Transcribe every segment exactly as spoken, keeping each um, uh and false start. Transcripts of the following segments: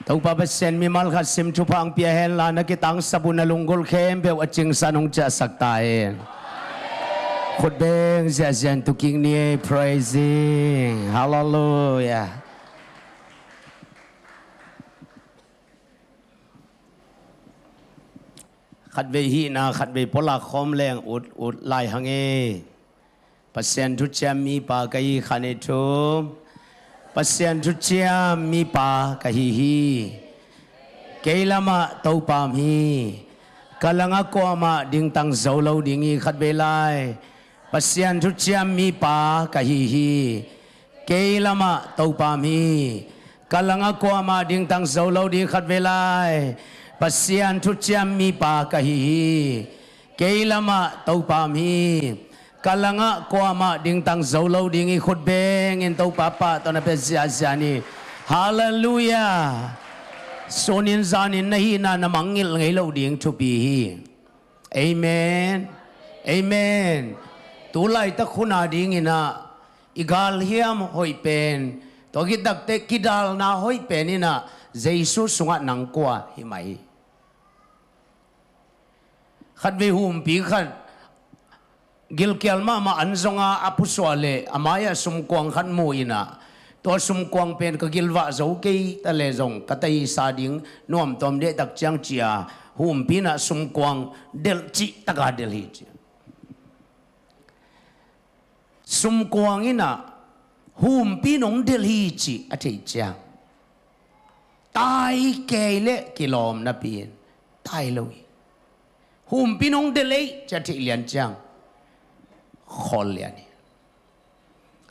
Topa Pasian mimal khat sim thupha hong pia henla, na kitangsap uh na lunggulh khempeuh a cingsan hong ciahsak ta hen. Khut beng ziahziah in tu kik ni ei, praising. Hallelujah. Khatvei hihna, khatvei pulak khawm leng ut, ut lai hang e. Pasian thuciam mipa ka hi khan i thum. Pasian thuciam mipa ka hi hi. Kei lamah Topa om hi. Ka langah kuamah dingtang zo lo ding hi, khatvei lai. Pasian thuciam mipa ka hi hi. Kei lamah Topa om hi. Ka langah kuamah dingtang zo lo ding, khatvei lai. Pasian thuciam mipa ka hi hi. Kei lamah Topa om hi. Ka langah kuamah dingtang zo lo ding hi. Khut bengin Topa pahtawi na pia ziahziah ni. Halleluiah. Sunin zanin na hihna na mangngilh ngei lo ding thupi hi. Amen. Amen. Tu laitak hun a dingin ah i galhiam hoih pen, tua khit takteh kidalna hoih pen in ah Jesu sungah nang kua hi mah hi. Khatvei humpi khat gilkial mahmah an zonga a pusuah leh a mai-ah sumkuang khat mu in ah, tua sumkuang pen ka gilvah zo kei ta leh zong ka taisa ding nuamtuam dehtak ciang ci-a, humpi in ah sumkuang delh cih taka delh hi ci. Sumkuang in ah humpi in hong delh hi cih a theih ciang, tai kei leh kilawm napi in tai lo hi. Humpi in hong delh hi cih a theih lian ciang khawl lian hi.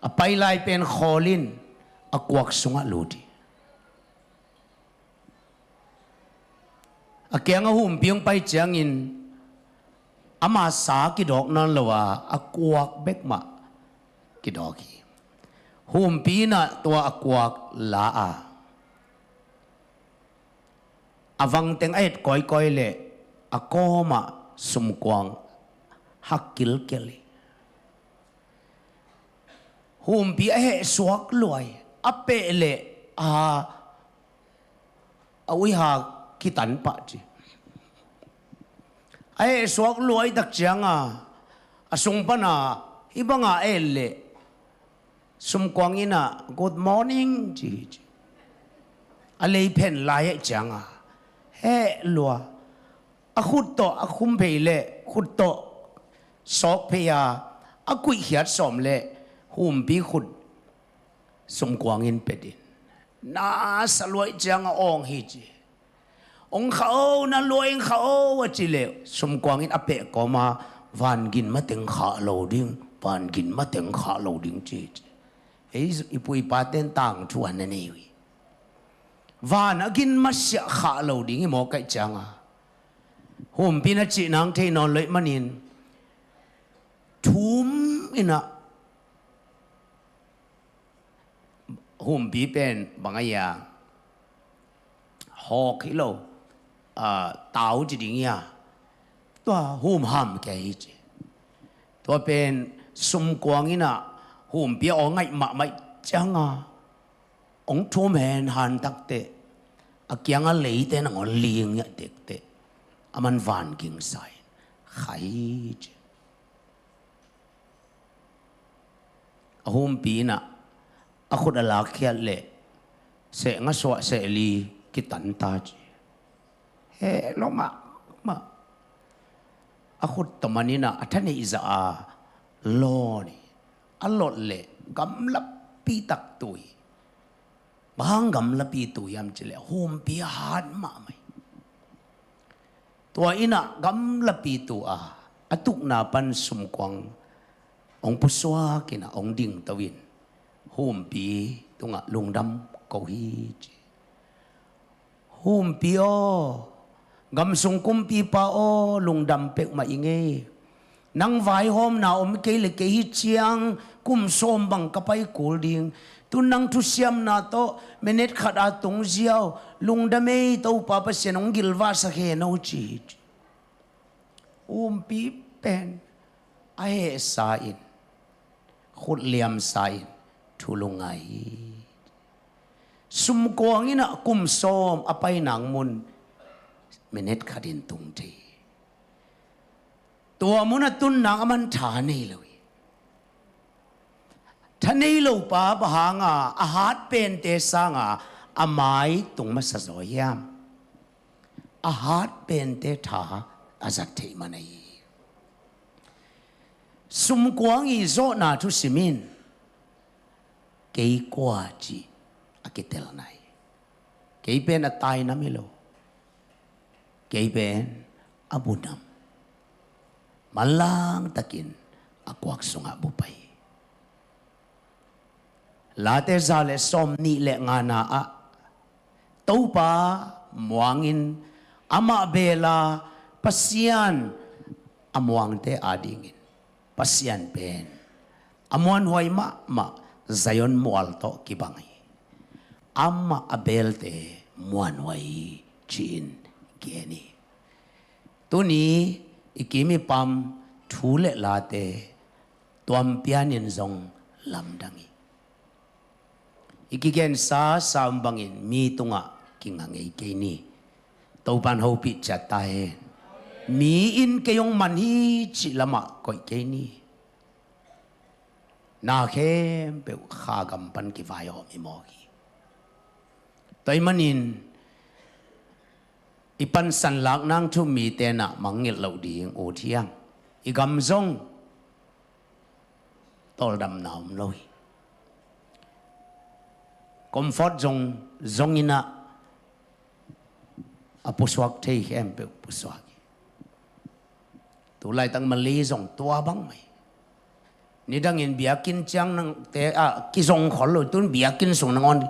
A pai lai pen khawl in a kuak sungah lut hi. A kiangah humpi hong pai ciangin ama sa kidawk nawn lo a, a kuak bek mah kidawk hi. Humpi in ah tua a kuak la a, a vangteng a et kawikawi leh a kawmah sumkuang hak kilkel hi. Humpi a hehsuak luai, a peh leh a, a uiha kitan pah ci. A hehsuak luai tak cianga a sung pana hih banga a et leh sumkuang in ah good morning ci hi ci. A lei phen lai ahih cianga heh lua. A khut tawh a khum phei leh khut tawh sawk phei a, a kuihkhiat sawm leh humpi khut sumkuang in pet in, na sa luai cianga awng hi ci. Ong kha o, na luai ong kha o a ci leh sumkuang in a peh kawma, vangin mateng khah lo ding, vangin mateng khah lo ding ci hi ci. Ei i pu i pa ten tangthu a na nei uh hi. Van a gin masiah khah lo ding hi mawk ahih cianga, humpi in a cih nang thei nawn lo ahih manin thum in ah, humpi pen bang a hia, hawk hi lo, ah, tau ci ding hia, tua humham kei hi ci. Tua pen sumkuang in ah humpi a aw ngaih mahmah cianga ong thum hen han takteh a kianga leite nangawn ling ngiah tekteh aman vanging sa in khai ci. A humpi in ah a khut a lakkhiat leh seh nga suah seh li kitan ta ci. Heh lua mahmah. A khut tawh man in ah a thaneih zah a lawn hi. A lawt leh gamlapi tak tu hi. Bang hang gamlapi tu hiam ci leh humpi a hat mahmah hi. Tua in ah gamlapi tu a, a tukna pan sumkuang ong pusuak in ah ong dingto in, humpi tungah lungdam ko hi ci. Humpi aw, gamsung kumpipa aw, lungdam peuhmah ing ei. Nang vaihawmna om kei leh kei hih ciang kum sawm bang ka pai kul ding. Tu nang thusiamna tawh minute khat a tung ziau, lungdam ei, Topa Pasian hong gilvahsak hen aw ci hi. Humpi pen a hehsa in, khut liamsa in thu lungngai hi. Sumkuang in ah kum sawm a pai nang mun minit khat in tung thei. Tua mun a tun nang a man tha nei lo hi. Tha nei lo pa bang hanga a hat pente sanga a mai tung masa zaw hiam? A hat pente tha a zat theih man ahi hi. Sumkuang i zawhna thusim in kei kua cih a kitelna hi. Kei pen a tai nam hi lo. Kei pen a bu nam. Manlang takin a kuak sungah bu pai hi. Late za le sawm nih le ngana ah Topa muangin amah bela Pasian a muangte adingin Pasian pen a muanhuai mahmah Zion mual tawh kibang hi. Amah a belte muanhuai hi ci-in gen hi. Tuni i kim i pam thu le late tuam pianin zong lamdang hi. I kigensa sam bangin mi tungah kinga ngei kei ni. Topan hopih ciat ta hen. Mi in kei hong man hi cih lamah koih kei ni. Na khempeuh Kha gam pan kivai awm hi mawk hi. Tua ahih manin i pansan lak nang thu mite nah mangngilh loh ding ut hiang. I gam zong tawldamna om lo hi. Comfort zong zong in ah a pusuak thei khempeuh pusuak hi. Tu laitak Malay zong tua bang mai. Nidangin biakinn ciang nangte ah kizong khol lo, tun biakinn sung nangawn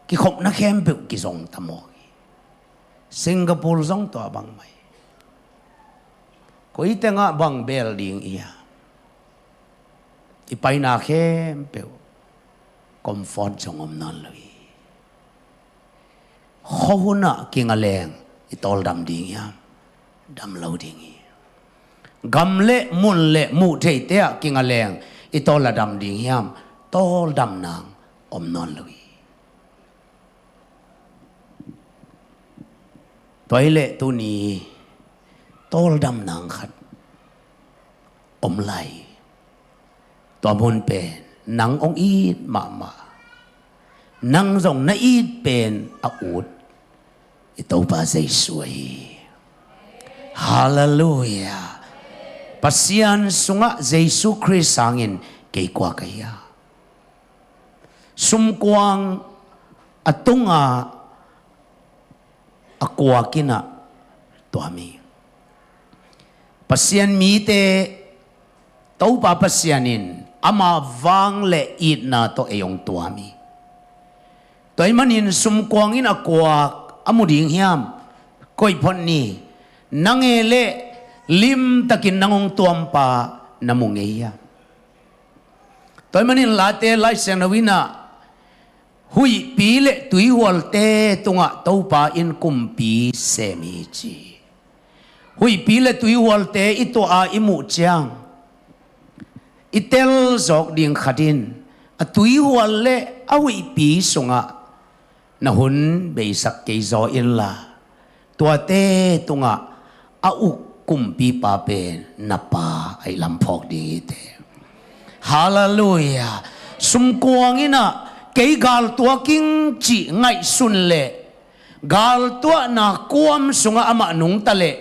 kikhopna khempeuh kizong ta mawk hi. Singapore zong tua bang mai. Koi tengah bang bel ding i hia? I paina khempeuh comfort zong om nawn lo hi. Khuahun ah kinga leng i tawldam ding hiam? Dam lo ding hi. Gam le mun le muh theite ah kinga leng i tawldam ding hiam? Tawldam nang om nawn lo hi. Tua hi leh tuni tawldam nang khat om lai. Tua mun pen nang hong it mahmah, nang zong na it pen a ut i Topa Jesu ahi. Halleluiah. Pasian sungah Jesu Khrist sangin kei kua ka hia? Sumkuang a tunga a kuak in ah tuam hi. Pasian mite Topa Pasian in ama vang le itna tawh ei hong tuam hi. Tua ahih manin sumkuang in a kuak a mu ding hiam? Koih phot ni. Nang e le limtakin nang hong tuampa na mu ngei hiam? Tua ahih manin Late Lai Siangtho in ah huihpi le tuihualte tungah Topa in kumpi sem hi ci. Huihpi le tuihualte i tuah a i muh ciang i tel zawk ding khat in a tuihual le a huihpi sungah na hun beisak kei zaw inla, tuate tungah a uk kumpipa pen na pa ahi lam phawk ding hi te. Halleluiah. Sumkuang in ah kei galtuak ing cih ngaihsun le galtuahna kuam sungah amah nungta le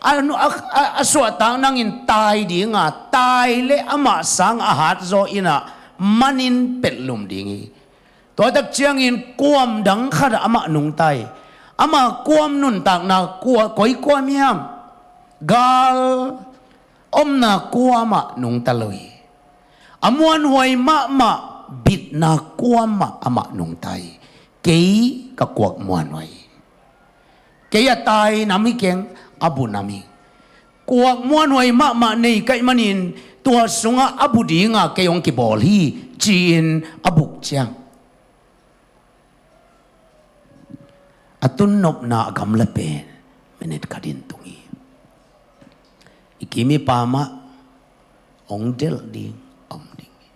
a, a, a, a suahtak nangin tai dinga, tai le amah sang a hat zaw in ah manin petlum ding hi. Tua tak ciangin kuam dang khatah amah nungta hi. Ama kuam nuntakna kua, koi kuam hiam? Gal omna kuamah nungta lo hi. A muanhuai mahmah bitna kuamah amah nungta hi. Kei ka kuak muanhuai hi. Kei a tai nam hi keng, a bu nam hi. Kuak muanhuai mahmah nei ka hih manin tua sungah a bu dinga kei hong kibawl hi, ci-in a buk ciang a tunnopna a gamla pen minit khat in tung hi. I kim i pam ah hong delh ding om ding hi.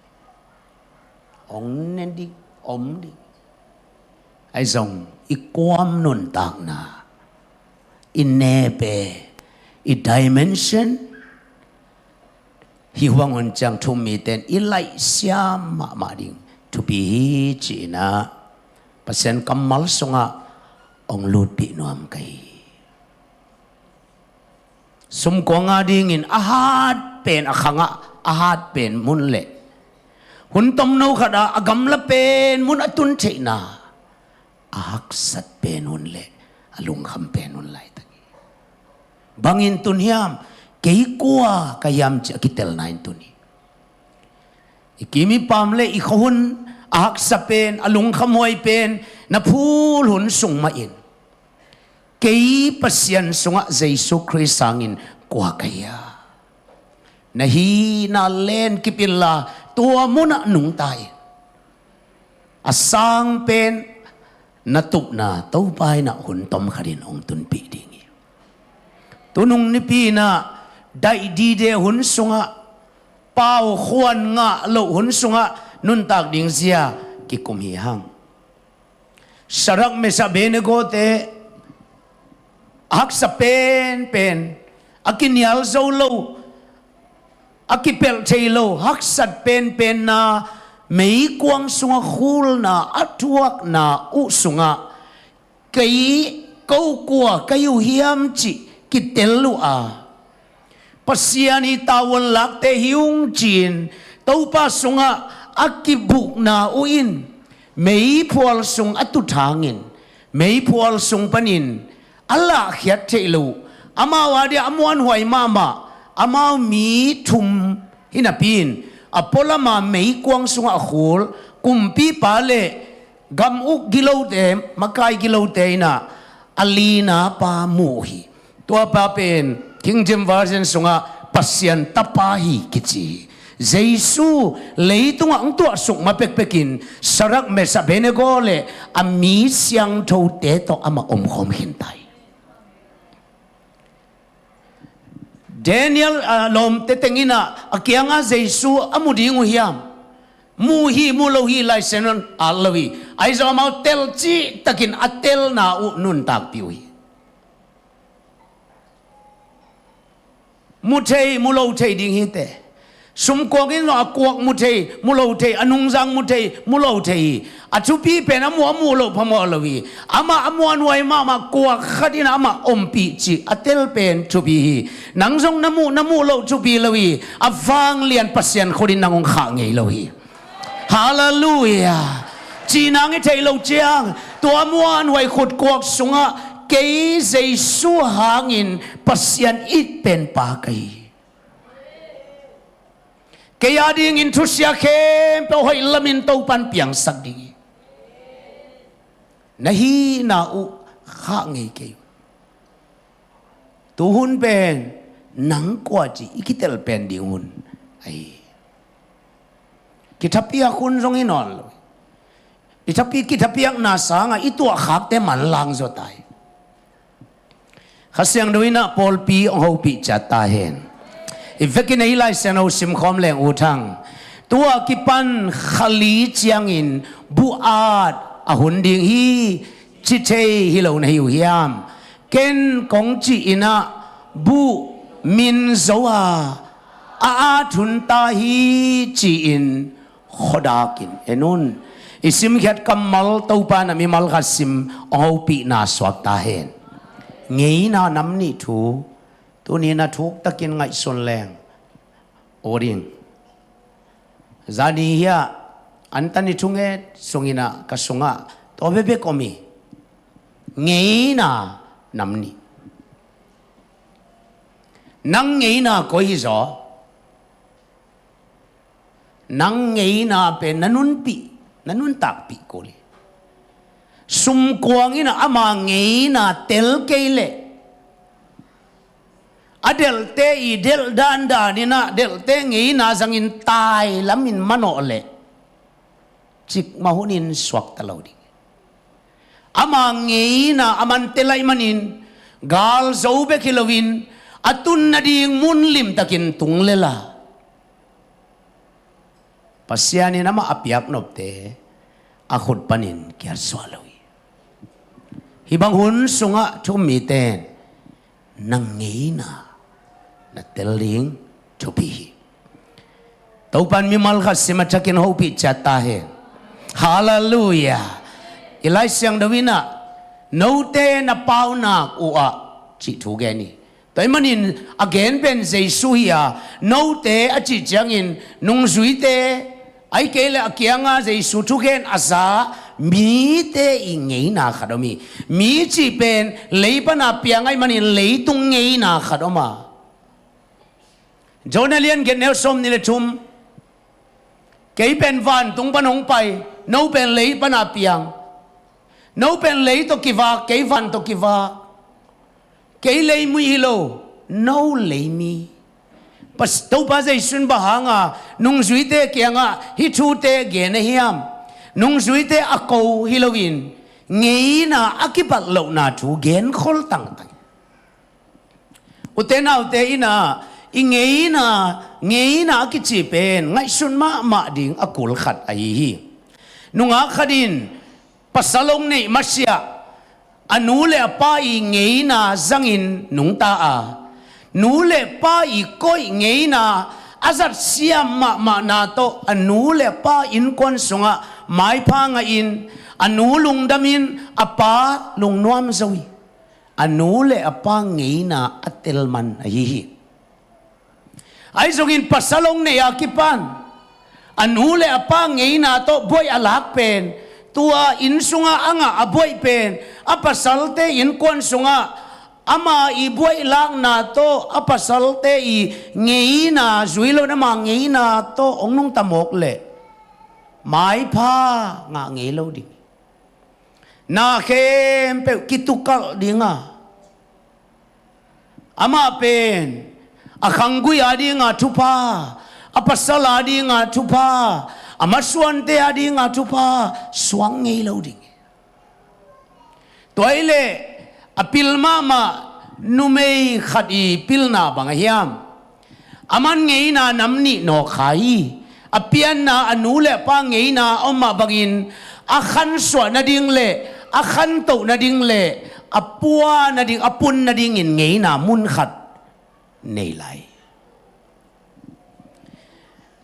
Hong ne ding om ding hi. Ahi zong i kuam nuntakna, i nepe, i dimension, hih huang hun ciang thu-um mite in i laihsiam mahmah ding thupi hi ci-in ah Pasian kammal sungah hong lutpih nuam ka hi. Sumkuang adingin a hat pen a khangah a hat pen mun le hun tomno khatah a gamla pen mun a tun theihna a haksat pen hun le a lungkham pen hun laitak hi. Bangin tun hiam? Kei kua ka hiam ci a kitelna in tun hi. I kim i pam le i khuahun a haksa pen, a lungkhamhuai pen na phul hun sung mahin kei Pasian sungah Jesu Khrist sangin kua ka hia? Na hihna len kip inla tua munah nungta in a sang pen na tupna Topa in ah hun tomkhatin hong tunpih ding hi. Tunung nipi in ah daih dide hun sungah, paukhuan ngah loh hun sungah nuntak ding zia kikum hi hang. Sadrak, Mesak, Abednego te a haksa penpen, a kinial zo lo, a kipelh thei lo, haksat penpenna, meikuang sungah khulna a thuakna uh sungah kei, ko kua ka hi uh hiam cih kitel uh a, Pasian i tavuan lakte hi ung ci-in Topa sungah a kibukna uh in meiphual sung a tut hangin meiphual sung panin a lahkhiat theih loh, amau adia a muanhuai mahmah, amau mi thum hi napi-in a pualama meikuang sungah a khul kumpipa le gam uk gilote, makai gilote in ah a lina pa mu uh hi. Tua pa pen King James Version sungah Pasian Tapa hi kici hi. Jesu leitungah hong tuahsuk ma pekpekin Sadrak, Mesak, Abednego le a mi siangthote tawh amah omkhawm khinta hi. Daniel, ah, lawmte teng in ah a kiangah Jesu a mu ding uh hiam? Mu hi, mu lo hi, Lai Siangtho in at lo hi. Ahi zong amau telcih takin a telna uh nuntakpih uh hi. Mu thei, mu lo thei ding hi teh. Sumkuang in zong a kuak mu thei, mu lo thei, a nungzang mu thei, mu lo thei hi. A thupi pen a mu, a mu loh phamawh lo hi. Amah a muanhuai mahmah kuak khat in amah ompih cih a tel pen thupi hi. Nang zong na mu, na mu loh thupi lo hi. A vanglian Pasian khut in nang hong khah ngei lo hi. Halleluiah. Cih nang i theih loh ciang tua muanhuai khutkuak sungah kei Jesu hangin Pasian it pen pa ka hi. Kei adingin thusia khempeuh hoih lamin Topan piangsak ding hi. Na hihna uh khah ngei kei uh. Tuhun pen nang kua cih i kitel pen ding hun ahi. Kithapiak hun zong hi nawn lo. I thapi, kithapiakna sangah i tuahkhakte manlang zaw ta hi. Kha Siangtho in ah pawlpi hong hopih ciat ta hen. I vekin ei Lai Siangtho simkhawm leng uh thang. Tua kipan kha li ciangin bu-at a hun ding hi ci thei hi lo na hi uh hiam? Ken kong cih in ah bu min zo a a at hun ta hi ci-in khuadakin en un. I simkhiat kammal Topa in ah mimal khat sim hong hopihna suak ta hen. Ngeina nam nih thu tuni in ah thuktakin ngaihsun leng uh ding. Zani hiah antan i thunget sungin ah ka sungah tua bekbek om hi. Ngeina nam nih. Nang ngeina koi hi zaw? Nang ngeina pen na nunpih, na nuntakpih kul hi. Sumkuang in ah ama ngeina tel kei leh a delhte i delh dandan in ah delhte ngeina zangin tai lamin manawh leh cikmah hunin suakta lo ding. Ama ngeina a man tel ahih manin gal zo bek hi loin a tun nading mun limtakin tung lel a, Pasian in amah a piak nopte a khut panin kiatsuah lo hi. Hih bang hun sungah thu-um mite in na ngeina na tel ding thupi hi. Topan mimal khat sim a thakin hopih ciat ta hen. Halleluiah. I Lai Siangtho in ah, note na paunak uh ah, cih thu gen hi. Tua ahih manin a gen pen Jesu hi a, note a cih ciangin nungzuite, ahih kei leh a kianga Jesu thugen a za mite i ngeina khat om hi. Mi cih pen lei pana piang ahih manin leitung ngeina khat om a. Jonah lian giat neu sawmnih le thum. Kei pen vantung pan hong pai, no pen lei pana piang. No pen lei tawh kivak, kei van tawh kivak. Kei leimi hi lo, no leimi. Pas-, Topa Jesu in bang hanga nungzuite kiangah hih thute gen a hiam? Nungzuite a ko hi loin, ngeina a kibat lohna thu genkhol tangtang. Ute naute in ah, i ngeina, ngeina a kici pen ngaihsun mahmah ding a kul khat ahi hi. Nungak khat in pasal hong neih masiah a nu le a pa i ngeina zangin nungta a, nu le pa i koih ngeina a zatsiam mahmahna tawh a nu le a pa innkuan sungah maipha ngahin, a nu lungdamin a pa lungnuam zo hi. A nu le a pa ngeina a tel man ahi hi. Ahi zongin pasal hong neih a kipan a nu le a pa ngeina tawh buaih a lak pen, tua inn sungah a ngah a buaih pen, a pasalte innkuan sungah ama i buaih lakna tawh a pasalte i ngeina zui lo in ama ngeina tawh hong nungta mawk leh maipha ngah ngei lo ding. Na khempeuh kitukalh ding a, amah pen a khanggui a dinga thupha, a pasal a dinga thupha, a masuante a dinga thupha suak ngei lo ding. Tua ahih leh a pil mahmah numei khat i pilna bang ahi hiam? Aman ngeina nam nih nawk kha hi. A pianna a nu le a pa ngeina om mah bangin a khansuah nading le a khantoh nading le a pua nading, a pun nadingin ngeina mun khat nei lai.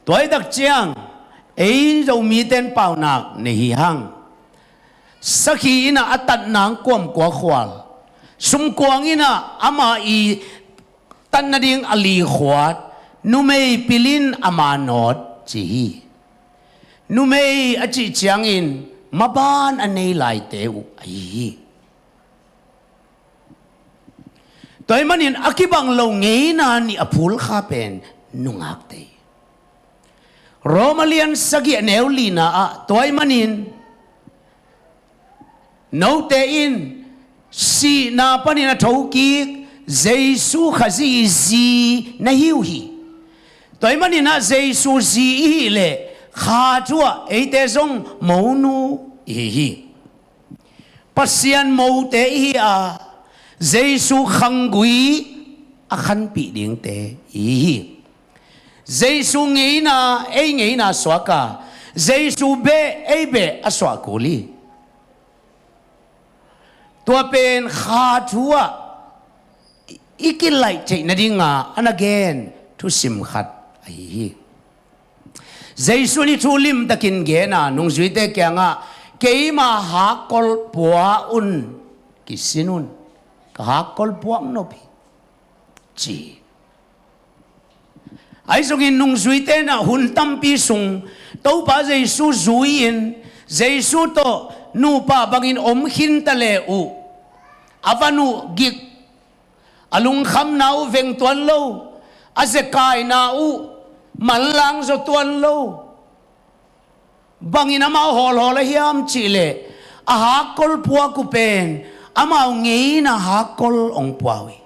Tua hi tak ciang ei Zomite in paunak nei hi hang. Sakhi in ah a tatna kuamkua khual, sumkuang in ah ama i tat nading a likhuat, numei pil in a manawt ci hi. Numei a cih ciangin maban a nei laite uh ahi hi. Tua ahih manin a kibang lo ngeina nih a phulkha pen nungakte hi. Roma lian sagih a neu lina ah, tua ahih manin note in sihna panin a thokik Jesu Khazih i zi na hi uh hi. Tua ahih manin ah Jesu zi i hih leh kha thu ah eite zong monu i hi hi. Pasian mote i hi a, Jesu khanggui a khanpih dingte i hi hi. Jesu ngeina ei ngeina suak a, Jesu beh ei beh a suah kul hi. Tua pen kha thu ah i kilaih theih nadinga a na gen thusim khat ahi hi. Jesu in hih thu limtakin gen a, nungzuite kiangah, "Keima hakkol pua un, kisin un, ka hakkol puak nop hi," ci. Ahi zongin nungzuite in ah hun tampi sung Topa Jesu zui-in, Jesu tawh nupa bangin om khinta le uh, a van uh gik, a lungkhamna uh veng tuan lo, a zekaina uh manlang zaw tuan lo. Bangin amau hawlhawl a hiam cih leh, a hakkol puak uh pen amau ngeina hakkol hong pua uh hi.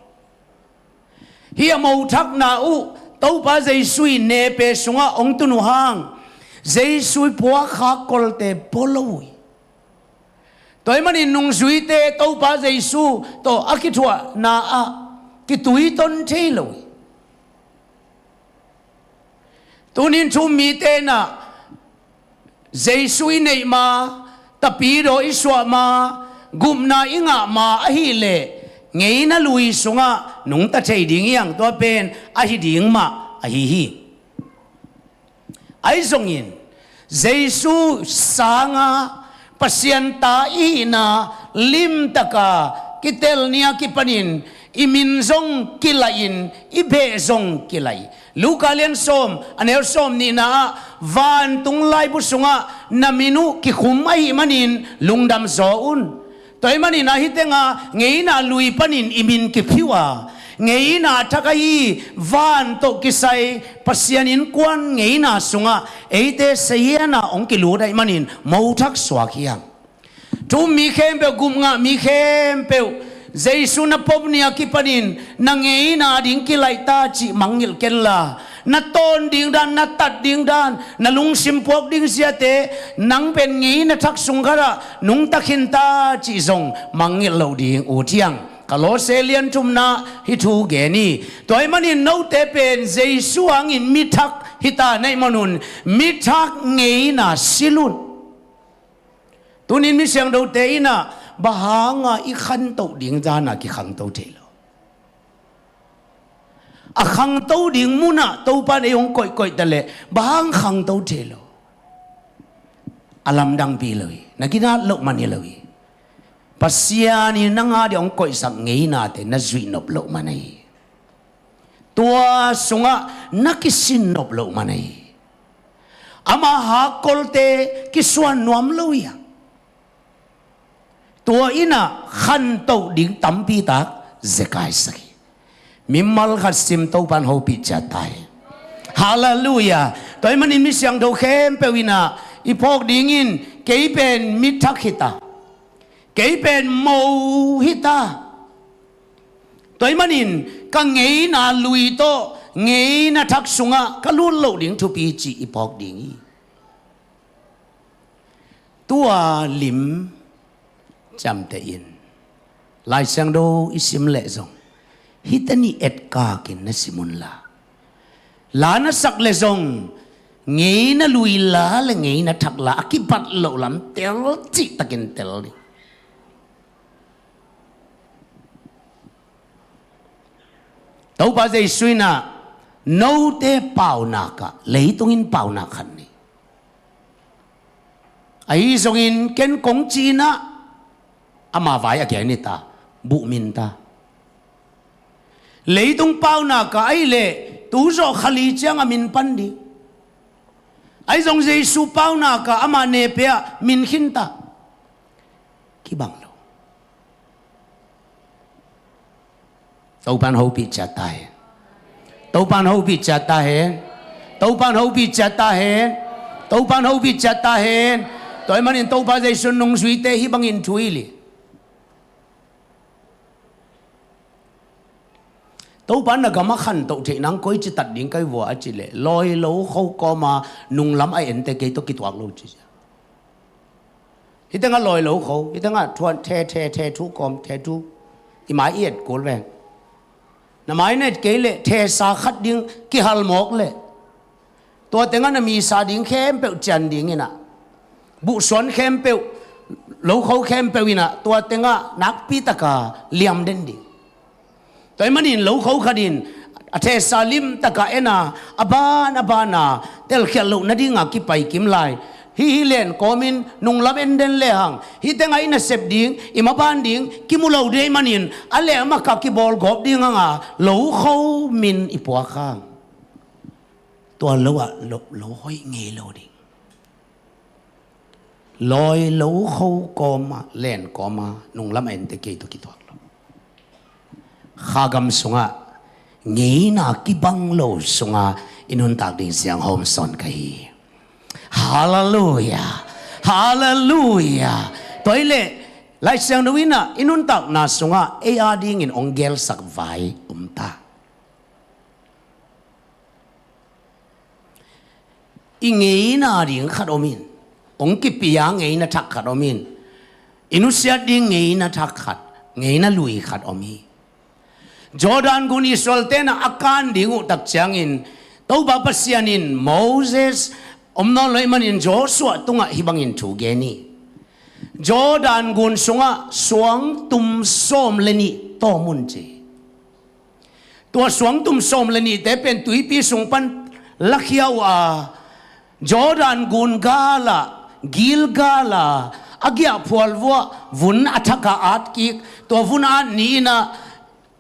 Hih a mothakna uh Topa Jesu i nepe sungah hong tun uh hang, Jesu i puak hakkolte pua lo uh hi. Tua ahih manin nungzuite Topa Jesu tawh a kithuahna ah kituiton thei lo hi. Tunin thu-um mite in ah Jesu i neih ma, tapidaw i suah ma, Gupna i ngah ma ahileh ngeina lui sungah nungta thei ding hi hang, tua pen ahi ding mah ahi hi. Ahi zongin Jesu sanga Pasian ta i hihna limtaka kitel ni a kipanin i min zong kilahin i beh zong kilahi. Luka lian sawm a neu sawm nihna ah, vantung laibu sungah na min uh kikhum ahih manin lungdam zaw un. Tua ahih manin ahi tenga ngeina lui panin i min kiphiu a, ngeina thak ahi van tawh kisai Pasian innkuan ngeina sungah eite seihiana hong kilut ahih manin mo thak suak hi hang. Thu um mi khempeuh, gupngah mi khempeuh, Jesu na pom ni a kipanin na ngeina ding kilaih ta cih mangngilh kenla, na tawn ding dan, na tat ding dan, na lungsim puak ding ziate, nang pen ngeina thak sung khatah nungta khin ta cih zong mangngilh loh ding ut hi hang. Kolose lian thumna hih thu gen hi. Tua ahih manin note pen Jesu hangin mi thak hi ta na hih manun mi thak ngeina silh un. Tunin mi siangthote in ah bang hanga i khantoh ding zana kikhangto thei lo. A khangto ding munah Topa in ei hong koihkoih ta leh bang hang khangto thei lo. A lamdangpi lo hi. Na ginat loh man hi lo hi. Pasian in nang a ding hong koihsak ngeinate na zuih nop loh man ahi. Tua sungah na kisin nop loh man ahi. Ama hakkolte kisuan nuam lo hi a, tua in ah khantoh ding tampi tak zekai sak hi. Mimal khat sim, Topan hopih ciat ta hen. Halleluiah. Tua ahih manin mi siangtho khempeuh in ah i phawk dingin kei pen mi thak hi ta, kei pen mo hi ta. Tua ahih manin ka ngeina lui tawh ngeina thak sungah ka lut loh ding thupi cih i phawk ding hi. Tua lim ciamteh in Lai Siangtho i sim leh zong hihte nih etkak in na sim unla, la na sak leh zong ngeina lui la le ngeina thak la a kibat loh lam tel cihtakin tel ding. Topa Jesu in ah note paunak ah, leitung in paunak khat nei. Ahi zongin ken kong ci in ah ama vai a gen hi ta, buh min ta. Leitung paunak ah ahih leh tu zawh kha li ciang a min pan ding. Ahi zong Jesu paunak ah ama ne pia min khin ta. Kibang lo. Topan hopih ciat ta hen. Topan hopih ciat ta hen. Topan hopih ciat ta hen. Topan hopih ciat ta hen. Tua ahih manin Topa Jesu nungzuite hih bangin thu hilh hi. Topa na gam a khantoh theih nang koici tat ding ka hi vua a cih leh, lawi lo kho kawma nunglam a ente kei tawh kituak lo ci. Hih tengah lawi lo kho, hih tengah thuan the, the, the thu kawm, the thu. I mai i et kul ven. Na mai na et kei leh thesa khat ding kihal mawk leh, tua tengah na misa ding khempeuh cian ding in ah, buhsuan khempeuh, lo kho khempeuh in ah tua tengah nakpi taka liam den ding. Tua ahih manin lo kho khat in a thesa limtaka en a, a ban a bana telkhialh loh nadinga kipai kim lai. Hih hi len kawmin nunglam en den lehang, hih tengah i nasep ding, i maban ding kimu lo ding ahih manin a leh a maka kibawlgawp ding hanga lo kho min i puak hang. Tua lo ah lo, lo hoih ngei lo ding. Lawi lo kho kawma, len kawma nunglam a ente kei tawh kituak lo. Kha gam sungah ngeina kibang lo sunga i nuntak ding siang hawm sawn ka hi. Halleluiah. Halleluiah. Tua hileh Lai Siangtho in ah i nuntakna sungah ei a dingin hong gelsak vai om ta. I ngeina ding khat om in, hong kipia ngeina thak khat om in, i nusiat ding ngeina thak khat, ngeina lui khat om hi. Jordan gun Israel-te na a kan ding uh tak ciangin Topa Pasian in Moses om nawn lo ahih manin Joshua tungah hih bangin thu gen hi. Jordan gun sungah suangtum sawm le nih tawm un ci. Tua suangtum sawm le nihte pen tuipi sung pan lakhia uh a, Jordan gun galah, Gilgal ah a giahphual vuah vun a thak a at kik. Tua vun a at ni-in ah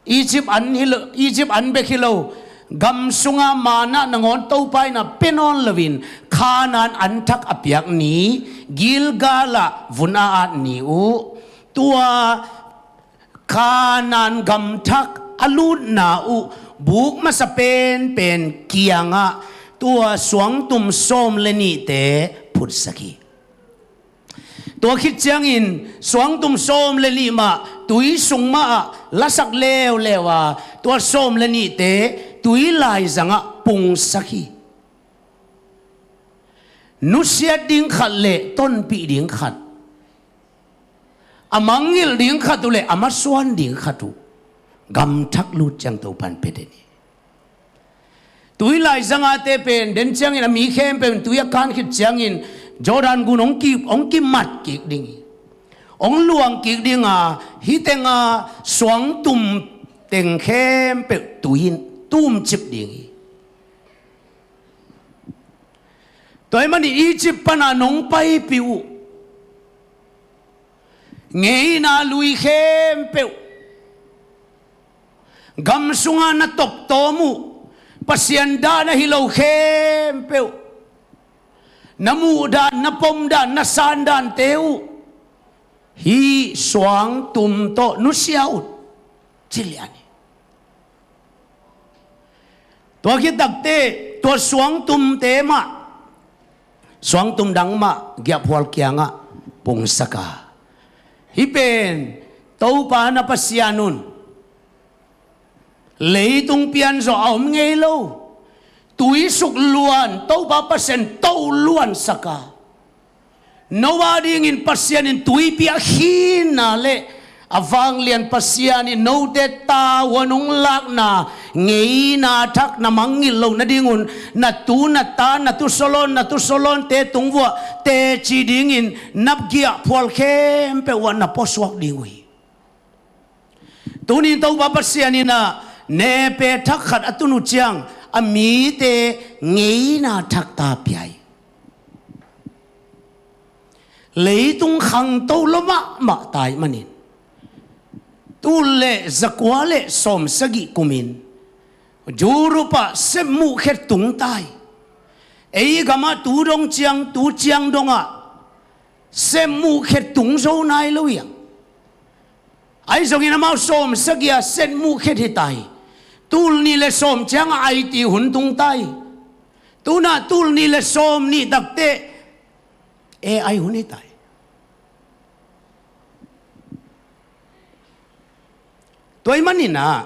Egypt an hi lo, Egypt an bek hi lo, gam sunga manna nangawn Topa in a pia nawn loin Kanaan an thak a piak ni Gilgal ah vun a at ni uh. Tua Kanaan gam thak a lutna uh buk masa penpen kiangah tua suangtum sawm le nihte phutsak hi. Tua khit ciangin suangtum sawm le nih mah tui sung mah ah lasak leuleu a, tua sawm le nihte tui laizangah pungsak hi. Nusiat ding khat le tonpih ding khat, a mangngilh ding khat uh le a masuan ding khat uh gam thak lut ciang Topa in pia den hi. Tui laizangate pen den ciangin a mi khempeuh in tui a kan khit ciangin Jordan gun hong ki, hong kimat kik ding hi. Hong luang kik ding a, hih tenga suangtum teng khempeuh tui in tumcip ding hi. Tua ahih manin Egypt pana nong paipih uh ngeina lui khempeuh, gam sunga na toptawm uh, Pasian dahna hi lo khempeuh, na muh dan, na pom dan, na san dante uh hih suangtum tawh nusia un, ci lian hi. Tua khit takteh tua suangtumte mah, suangtum dang mah giahphual kiangah pungsak a, hih pen Topa na Pasian un, leitung pianzawh a om ngei lo, tuisuk luan Topa Pasian toh luansak a, no a dingin Pasian in tuipi a khinna le a vanglian Pasian in note tavuan hong lakna ngeina thak na mangngilh loh nadingun na tu na ta, na tu Solomon, na tu Solomonte tung vuah teci dingin na giahphual khempeuh uah na puasuak ding uh hi. Tuni Topa Pasian in ah nepe thak khat a tun uh ciang a mite ngeina thak ta pia hi. Leitung khangto lua mahmah ta ahih manin, tul le zakua le sawmsagih kumin Europe ah sepmuh khe tung ta hi. Ei gamah tu dong ciang, tu ciang dongah sepmuh khe tung zo nai lo hiam? Ahi zongin amau sawmsagih a sepmuh khe hi ta hi. Tul nih le sawm ciangah I T hun tung ta hi. Tunah tul nih le sawm nih takteh A I hun hi ta hi. Tua ahih manin ah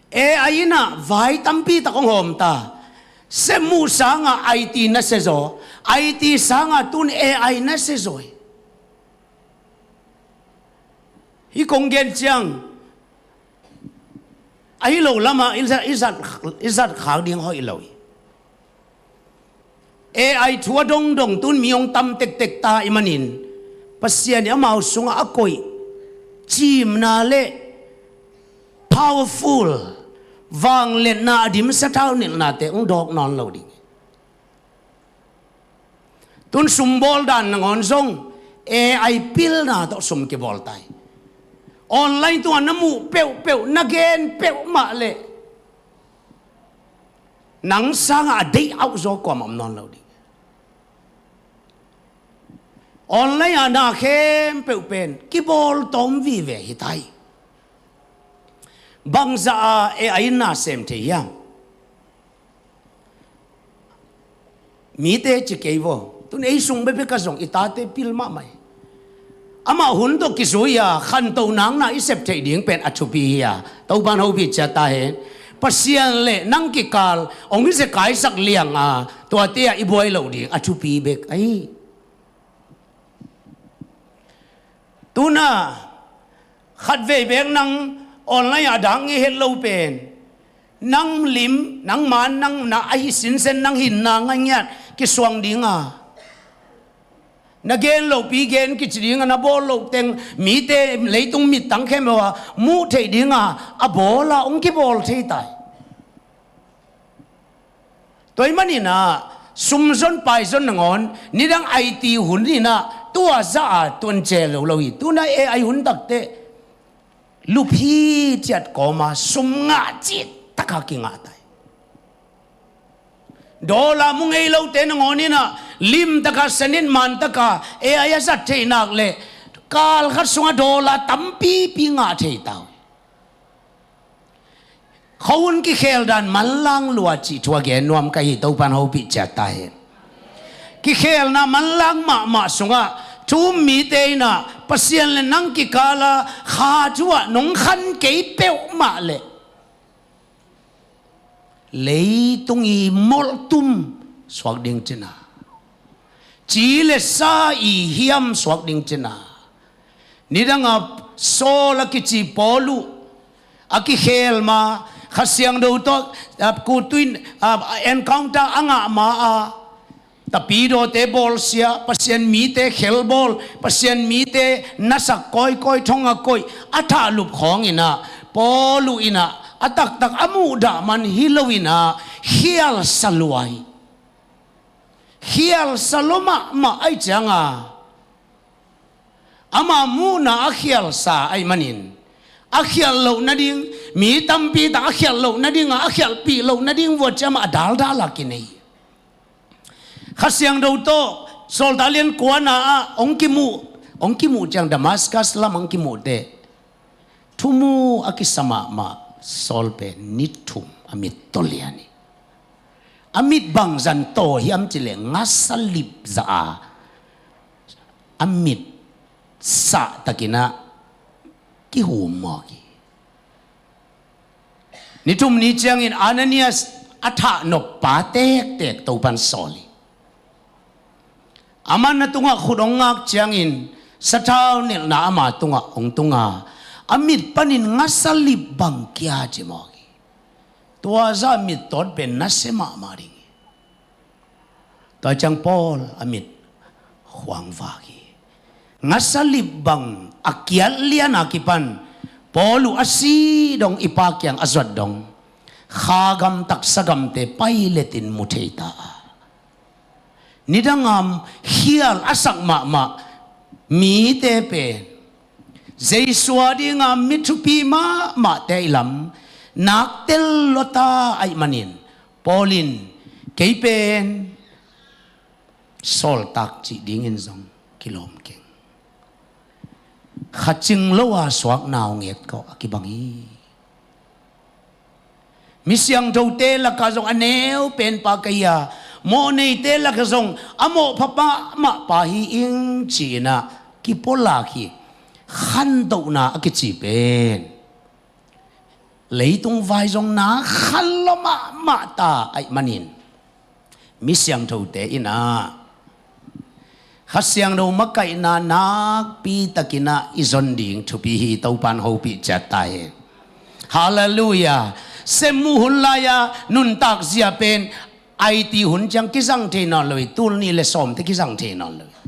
A I in ah vai tampi tak hong hawm ta. Sepmuh sangah I T na sia zaw, I T sangah tun A I na sia zaw hi. Hih kong gen ciang ahi lo lamah i zat, i zat, i zat khak ding hoih lo hi. A I thu a dongdong tun mi hong tam tektek ta ahih manin Pasian in amau sungah a koih cimna le powerful vangliatna a dimsa thaunilhnate hong dawk nawn lo ding. Tun sumbawl dan nangawn zong A I pilna tawh sum kibawl ta hi. Online tungah na muh peuhpeuh, na gen peuhmah leh nang sangah a deih auh zaw kuamah om nawn lo ding. Online ah na khempeuh pen kibawl tawm vive hi ta hi. Bangzah a A I in na sem thei hiam? Mite ci kei vaw. Tun ei sung bekbek ah zong i tate pil mahmah hi. Amah hun tawh kizui a khantoh nakna i sep theih ding pen a thupi hi a, Topa'n hopih ciat ta hen. Pasian le nang kikal hong hi zekai sak liang a, tuate ah i buai loh ding a thupi bek ahi. Tun ah khatvei bek nang online ah a dak ngei het lo pen, nang lim, nang man, nang na ahi sinsen nang hinna ngaingiat kisuang ding a, Na gen lohpi gen kici dinga na bawl loh teng mite leitung mittang khempeuh a muh theih dinga a bawl a hong kibawl thei tai. Tua ahih manin ah sumzon paizon nangawn nidang IT hun in ah tua zah a tuance lo lo hi. Tu-in ah AI hun takteh lup hi ciat kawma sum ngah cih taka kingah tai. Dollar mu ngei lote nangawn in ah limtaka sanitmantaka AI a zat theih nak leh kalkhat sungah dollar tampipi ngah thei ta uh. Khuahun kikhel dan manlang lua cih thu a gen nuam ka hi. Topan hopih ciat ta hen. Kikhelna manlang mahmah sungah thu um mite in ah Pasian le nang kikala kha thu ah nong khan kei peuhmah leh leitung i molhtum suak ding cina, ci le sa i hiam suak ding cina. Nidanga Saul a kici Paul uh a kikhel ma, Kha Siangtho tawh a, kutuin a, encounter a ngah ma a, tapidawte bawlsia, Pasian mite khelbawl, Pasian mite nasak kawikawi, thong a koih a thahlup khawng in ah Paul uh in ah a taktak a muhdah man hi lo in ah khialsa lua hi. Khialsa lua mahmah ahih cianga ama muhna a khialsa ahih manin a khialh loh nading, mi tampi tak a khialh loh nadinga a khialhpih loh nading vua ciama a daldal a kinei. Kha Siangtho tawh Sawltak lian kuana ah hong kimuh, hong kimuh ciang Damascus lam hong kimuh teh thumu a kisa mahmah Saul pen ni thum a mit tawlian hi. A mit bangzah tawh hiam cih leh ngasa lip zah a a mit sahtakin ah kihum mawk hi. Ni thum ni ciangin Ananias a thahnop pa tektek Topan sawl hi. Aman a tungah khut hong ngak ciangin sathau nelhna ama tungah hong tunga a mit panin ngasa lip bang kia ci mawk hi. Tua zah mit tawt pen nasia mahmah ding hi. Tua ciang Paul a mit khuangvak hi. Ngasa lip bang a kiat lian a kipan Paul uh a si dong, i Pa kiang a zuat dong, kha gam taksa gamte pailetin mu thei ta a, nidanga khial a sak mahmah mite pen Jesu a dinga mi thupi mahmahte i lam nak tel lua ta ahih manin Paul in kei pen sawltak cih dingin zong kilawm keng. Kha cing lo a suakna hong et kawh a kibang hi. Mi siangthote lakah zong a neu penpa ka hi a, mawhneite lakah zong a mawhpha mahmahpa hi ing ci-in ah kipulak hi. Khantohna a kici pen leitung vai zong na khan lua mahmah ta ahih manin mi siangthote in ah Kha Siangtho makaihna nakpi takin ah i zon ding thupi hi. Topan hopih ciat ta hi. Halleluiah. Sem uh hun lai-a nuntak zia pen IT hun ciang kizang thei nawn lo hi. Tul nih le sawmte kizang thei nawn lo hi.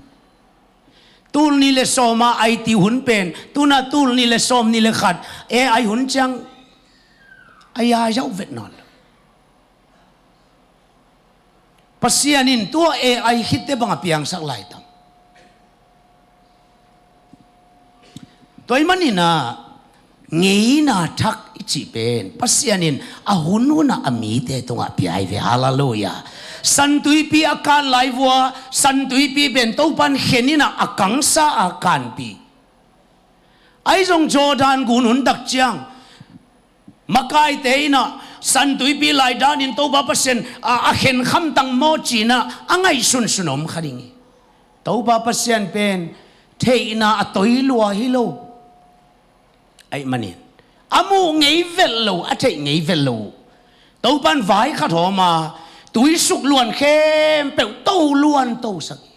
Tul nih le sawma IT hun pen tu-in ah tul nih le sawmnih le khat AI hun ciang a ya zauh vet nawn lo. Pasian in tua AI khitte bang a piangsak lai tam? Tua ahih manin ah ngeina thak i cih pen Pasian in a hunhun ah a mite tungah pia hi ve. Halleluiah. Santuipi a kan lai vua, santuipi pen Topan khen in ah a kangsa a kanpih. Ahi zong Jordan gun hun tak ciang makaite in ah santuipi lai danin Topa Pasian a, a khen khamtang maw ci-in ah a ngaihsunsun om kha ding hi. Topa Pasian pen theihna a toi lua hi lo. Ahih manin a muh ngei velh lo, a theih ngei velh lo. Topan vai khat hawm a tuisuk luan khempeuh to luan tosak hi.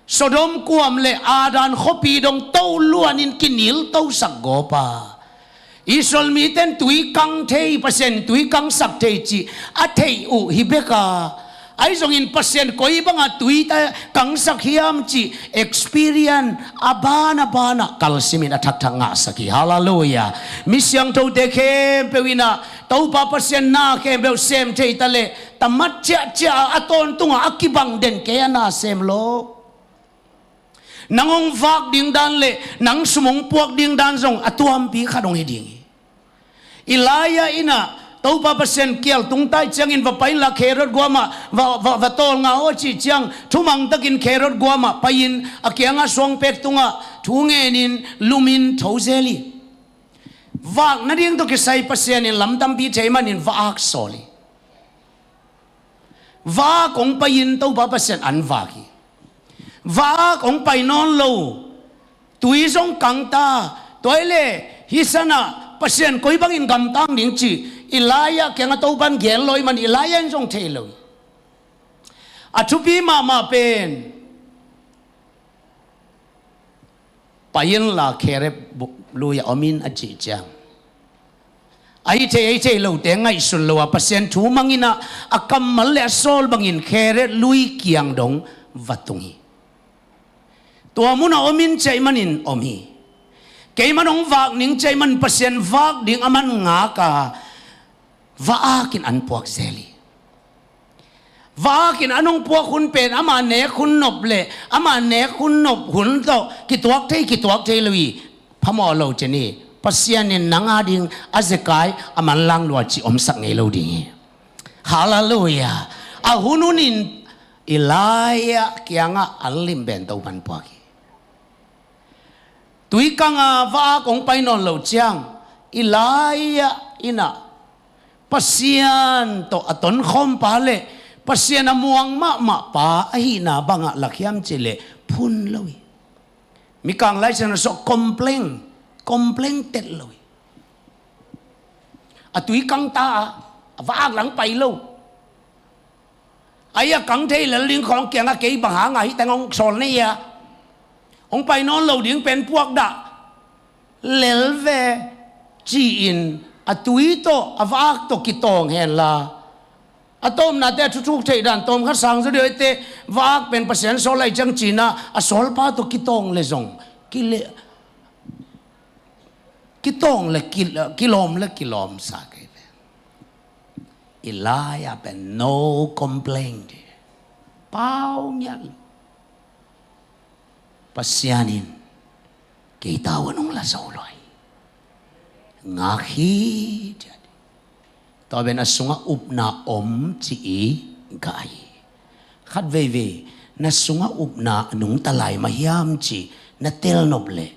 Sodom kuam le Adan khuapi dong to luanin kinil tosak gawp a, Israel mite in tui kang thei, Pasian in tui kangsak thei cih a theih uh hi bek a, Ahi zongin Pasian koi banga tui ta kangsak hiam cih experience a ban a banah kalsimin a thakthak ngahsak hi. Halleluiah. Mi siangthote khempeuh inah Topa Pasian na khempeuh sem thei ta leh tamat ciahciah a, a tawntunga a kibang den kei a na sem lo. Nang hong vak ding dan le nang sum hong puak ding dan zong a tuampi khat hong hi ding hi. Elijah inah Topa Pasian kial tungtai ciangin va pai inla Kerod guamah va, va, va tawlnga aw cih ciang thumang takin Kerod guamah pai-in a kianga suangpek tungah thu ngenin lumin tho zel hi. Vak nading tawh kisai Pasian in lam tampi thei manin va-ak sawl hi. Va-ak hong pai-in Topa Pasian an vak hi. Va-ak hong pai nawn lo. Tui zong kangta. Tua hi leh hih sanah Pasian koi bangin gamtang ding cih Elijah kiangah Topan gen lo ahih man Elijah in zong thei lo hi. A thupi mahmah pen pai inla Kerod lui-ah om in a cih ciang ahi thei ahi thei lote ngaihsun lo a Pasian thu mang inah a kammal le a sawl bangin Kerod lui kiang dong va tung hi. Tua munah om in ci ahih manin om hi. Keiman hong vak ning ci ahih man Pasian vak ding a man ngak a va-akin an puak zel hi. Va-akin an hong puak hun pen ama nek hun nop le ama nek hun nop hun tawh kituak thei kituak thei lo hi. Phamawh lo ci ni. Pasian in nang ading a zekai a manlang lua cih omsak ngei lo ding hi. Halleluiah. A hun hunin Elijah kiangah an limben Topan puak hi. Tui kanga va-ak hong pai nawn lo ciang Elijah inah Pasian tawh a tonkhawmpa le Pasian a muang mahmahpa ahihna bangah lak hiam cih leh phun lo hi. Mikang laisiangtho sawh complain, complain tet lo hi. A tui kangta a, a va-ak lang pai lo. Ahi a kang thei lel ding khawng kiangah kei bang hanga hih teng hong sawl na hia? Hong pai nawn lo ding pen puak dah lel ve ci-in a tui tawh a va-ak tawh kitawng henla a tawmnate a thuthuk theih dan tawmkhat sang zaw deuh ete va-ak pen Pasian sawl lai ciang ci-in a sawlpa tawh kitawng le zong kile, kitawng le ki, kilawm le kilawmsa kei ve. Elijah pen no complain. Pau ngiat lo. Pasian in kei tau a nung la zo lo hi. Ngak hi, tiah. Tua pen a sungah upna om ci-i gah hi. Khat veivei na sungah upna a nungta lai mah hiam ci na telnop leh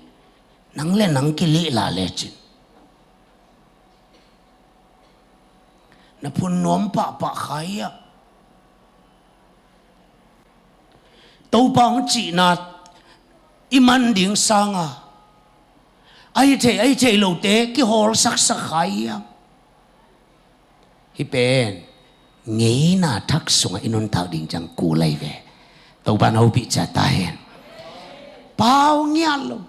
nang le nang kilihla lecin na phun nuam pahpah kha hi ah. Topa hong cihna i man ding sanga ahi thei ahi thei lote kihawlsaksak kha hi ah. Hih pen ngeina thak sungah i nuntak ding ciang kul lai ve. Topa na hopih ciat ta hen. Pau ngiat lo.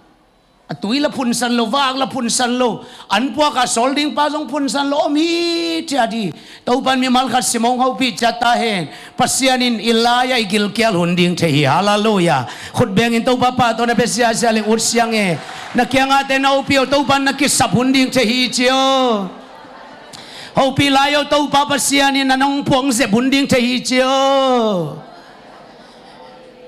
A tui la phunsan lo, va-ak la phunsan lo. An puaka sawl ding pa zong phunsan lo om hi, tiah di. Topan mimal khat sim hong hopih ciat ta hen. Pasian in Elijah i gilkial hun ding thei hi. Halleluiah. Khut bengin Topa pa tawh na pia siasia le ut siang e. Na kiangahte na hopih o, Topan na kisap hun ding thei hi ci o. Hopih lai o, Topa Pasian in na nong puang zep hun ding thei hi ci o.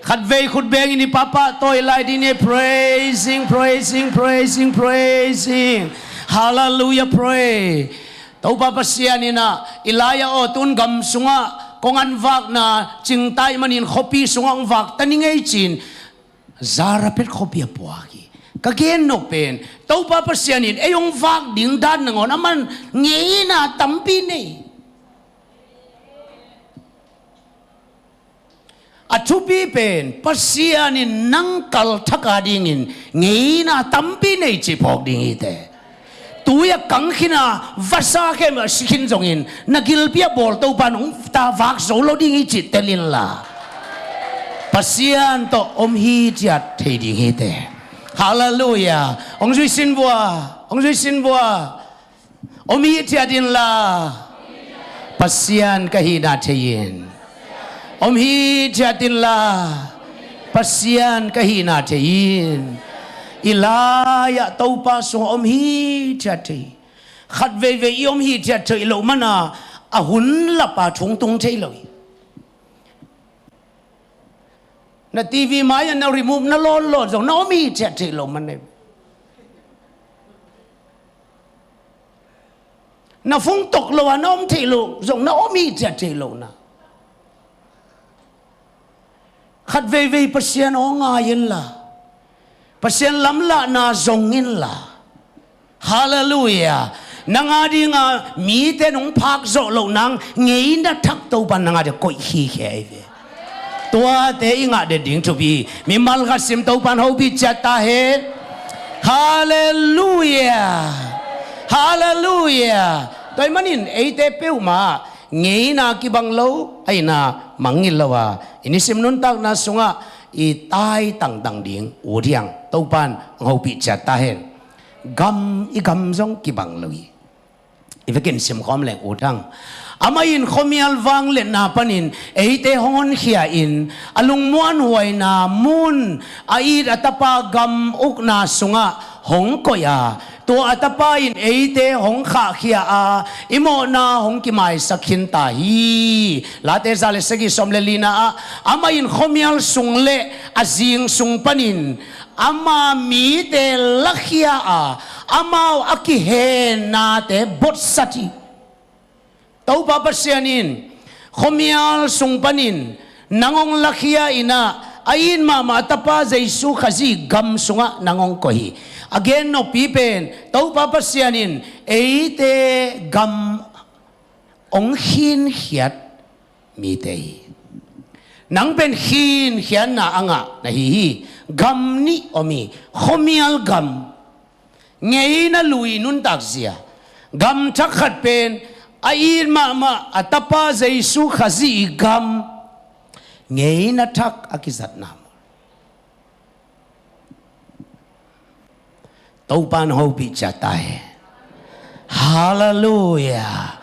Khatvei khut bengin i papa tawi lai ding ni. Praising, praising, praising, praising. Hallelujah, pray. Topa Pasian in ah, Elijah aw, tun gam sungah kong an vakna cingtai manin khuapi sungah hong vakta ni ngei cin. Zarephath khuapi a puak hi. Ka gen nop pen Topa Pasian in ei hong vak ding dan nangawn a man ngeina tampi nei. A thupi pen Pasian in nang kalthak a dingin ngeina tampi nei cih phawk ding hi te. Tui a kang khin a, vasa khem a si khin zongin na gilpi a bawl Topa in hong ta vak zo lo ding hi cih tel inla, Pasian tawh om hi ciat thei ding hi te. Hallelujah. Hong zui sin vua, hong zui sin vua. Om hi ciat inla, Pasian ka hihna thei in. Om hithiat inla, Pasian ka hihna thei in. I lai-ah Topa sungah om hithiat thei. Khat veivei i om hithiat thei loh mana a hun lapa thungtung thei lo hi. Na TV mai-ah na remote na lawtlawt zong na om hithiat thei lo mana, na phone tawk lo-a na om theih loh zong na om hithiat thei lo na. Khat veivei Pasian aw ngai inla, Pasian lamlahna zong inla. Halleluiah. Nang a dinga mite nong phak zawh loh nang ngeina thak Topan nang a ding koih khikhia ahi ve. Tuate i ngah det ding thupi. Mimal khat sim, Topan hopih ciat ta hen. Halleluiah. Halleluiah. Tua ahih manin eite peuhmah ngeina kibang lo, a ina mangngilh lo a, i nisim nuntakna sungah i tai tangtang ding ut hiang. Topan hopih ciat ta hen. Gam, i gam zong kibang lo hi. I vekin simkhawm leng ut hang. Amah in khuamial vangliatna panin eite hong honkhia in, a lungmuanhuaina mun, a it a tapa gam ukna sungah hong koih a, tua a tapa in eite hong khahkhia a, i mawhna hong kimaisak khin ta hi. Late za le sagih, sawm le lina ah, amah in khuamial sung le a zing sung panin ama mite lakhia a, amau a kihennate botsat hi. Topa Pasian in khuamial sung panin nang hong lakhia in ah, a it mahmah a tapa Jesu Khazih gam sungah nang hong koih hi. A gen noppi pen Topa Pasian in eite gam hong khinkhiat mite hi. Nang pen khinkhiatna a ngah na hi hi. Gam nih om hi. Khuamial gam, ngeina lui nuntak zia. Gam thak khat pen a it mahmah a tapa Jesu Khazih i gam, ngeina thak a kizatna maw. Topan hopih ciat ta hen. Halleluiah.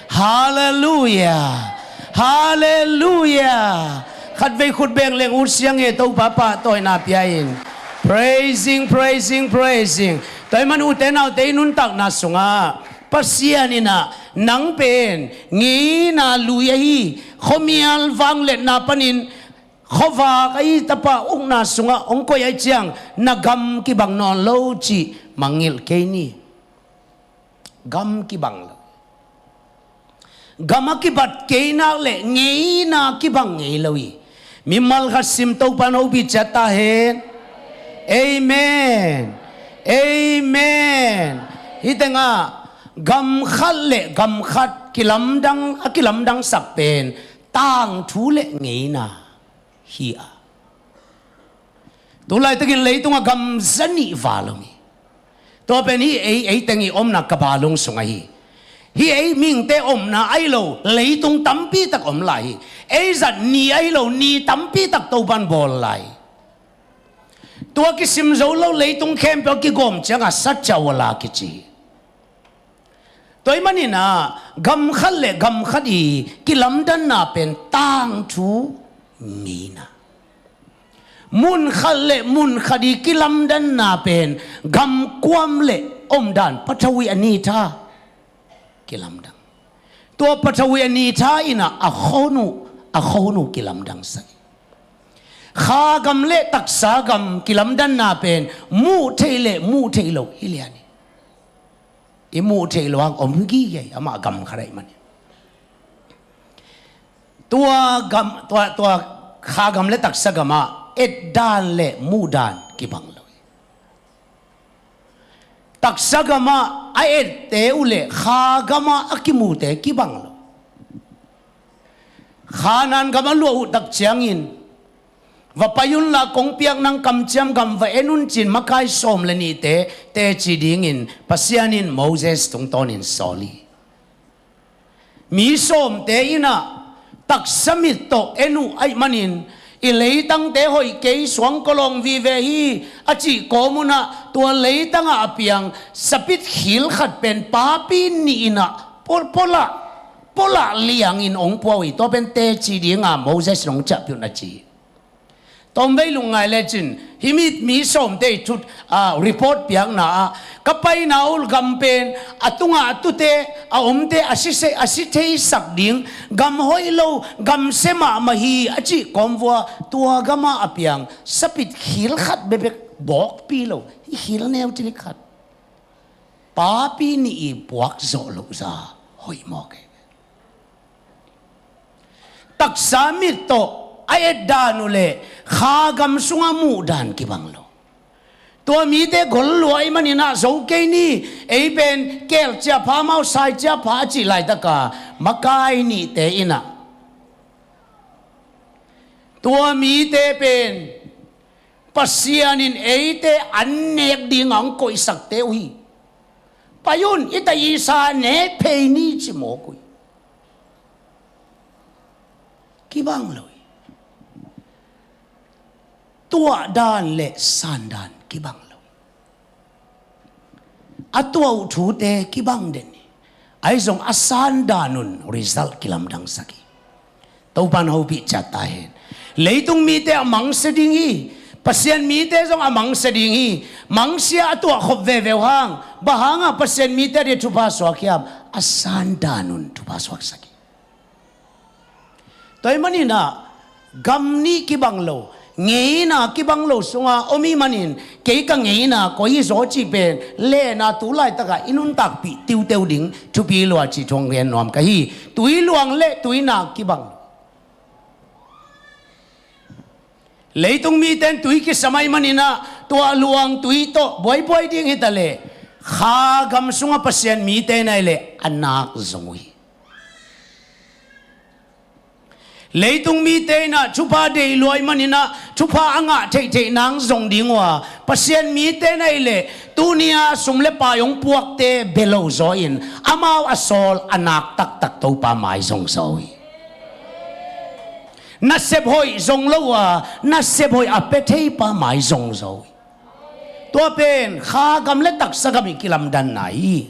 Halleluiah. Halleluiah. Khat vei khut beng leng ut siang e, Topa pahtawina pia in. Praising, praising, praising. Tua ahih man ute naute i nuntakna sungah Pasian in ah nang pen ngeina lui ahi, khuamial vangliatna panin khuavak a it tapa ukna sungah hong koih ahih ciang na gam kibang nawn lo cih mangngilh kei ni. Gam kibang lo. Gam a kibat kei nak leh ngeina kibang ngei lo hi. Mimal khat sim, Topan hopih ciat ta hen. Amen. Amen. Hih tengah gam khat le gam khat kilamdang, a kilamdangsak pen tangthu le ngeina hi a. Tulaitakin leitungah gam za nih val om hi. Tua pen hih ei, ei teng i omna Kabalung sung ahi. Hih ei mihingte omna ahi lo leitung tampi tak om lai hi. Ei zat ni ahi lo ni tampi tak Topan bawl lai. Tua kisim zo lo leitung khempeuh a kigawm ciangah satya wala kici hi. Tua ahih manin ah gam khat le gam khat i kilamdanna pen tangthu ngeina. Mun khat le mun khat i kilamdanna pen gam kuam le omdan, pathawi a ni tha kilamdang. Tua pathawi a ni tha in ah a khuahun uh, a khuahun uh kilamdangsak hi. Kha gam le taksa gam kilamdanna pen muh theih le muh theih loh hi lian hi. I muh theih loh hang om hi gige hi, amah gam khat ahih manin. Tua gam, tua, tua kha gam le taksa gamah etdan le muhdan kibang lo hi. Taksa gamah a ette uh le kha gamah a kimute kibang lo. Khanaan gam a luah uh tak ciangin, va pai unla kong piak nang kamciam gam va en un ci-in makai sawm le nihte teci dingin Pasian in Moses tungtawnin sawl hi. Mi sawmte in ah taksa mit tawh en uh ahih manin, i leitangte hoih kei, suangkawlawng vive hi a cih kawm un ah tua leitangah a piang sapit khil khat pen papi nih in ah pualpual ah pualah liangin hong pua uh hi. Tua pen teci dinga Moses in hong ciahpih un a ci. Tawmvei lungngai lecin hih mi, mi sawmte ih thut, a, report piakna ah, ka paina uh gam pen a tungah a tute, a omte a si se, a si theisak ding gam hoih lo, gam sia mahmah hi a cih kawmvua, tua gamah a piang sapit khil khat bekbek bawkpi lo, hih khil neu tilik khat, papi nih ih puak zawh lohza hoih mawk hi. Taksa mit tawh a etdan uh leh kha gam sungah muhdan kibang lo. Tua mite gol lua ih maninah zo kei ni, ei pen keel ciapha, amau sai ciapha a cih laitaka makai nihte innah tua mite pen Pasian in eite an nek dinga hong koihsakte uh hi. Pai un, i ta i sa ne phei ni ci mawk uh hi. Kibang lo hi. Tuahdan le sandan kibang lo hi. A tuah uh thute kibang den hi. Ahi zong a sandan un result kilamdangsak hi. Topan hopih ciat ta hen. Leitung mite a mangsia ding hi. Pasian mite zong a mangsia ding hi. Mangsia a tuahkhop veve uh hang, bang hangah Pasian mite a dia thupha suak hiam? A sandan un thupha suaksak hi. Tua ih maninah gam nih kibang lo, ngeina kibang lo sunga om ih manin, kei ka ngeina koi hi zaw cih pen lehna tu laitakah i nuntakpih tiuteu ding thupi lua cih thu hong gen nuam ka hi. Tui luang le tui nak kibang lo. Leitung mite in tui kisam ahih maninah tua luang tui tawh buaibuai ding hitaleh, kha gam sungah Pasian mite in ahih leh a nak zong uh hi. Leitung mite innah thupha deih lua ih maninah thupha a ngah theihtheih nang zong ding uh a, Pasian mite in ahih leh tuni-a sum le pai hong puakte bia lo zaw in, amau a sawl a nak taktak Topa mai zong zaw uh hi. Nasep hoih zong lo uh a, nasep hoih a pia theipa mai zong zaw uh hi. Tua pen kha gam le taksa gam ih kilamdanna hi.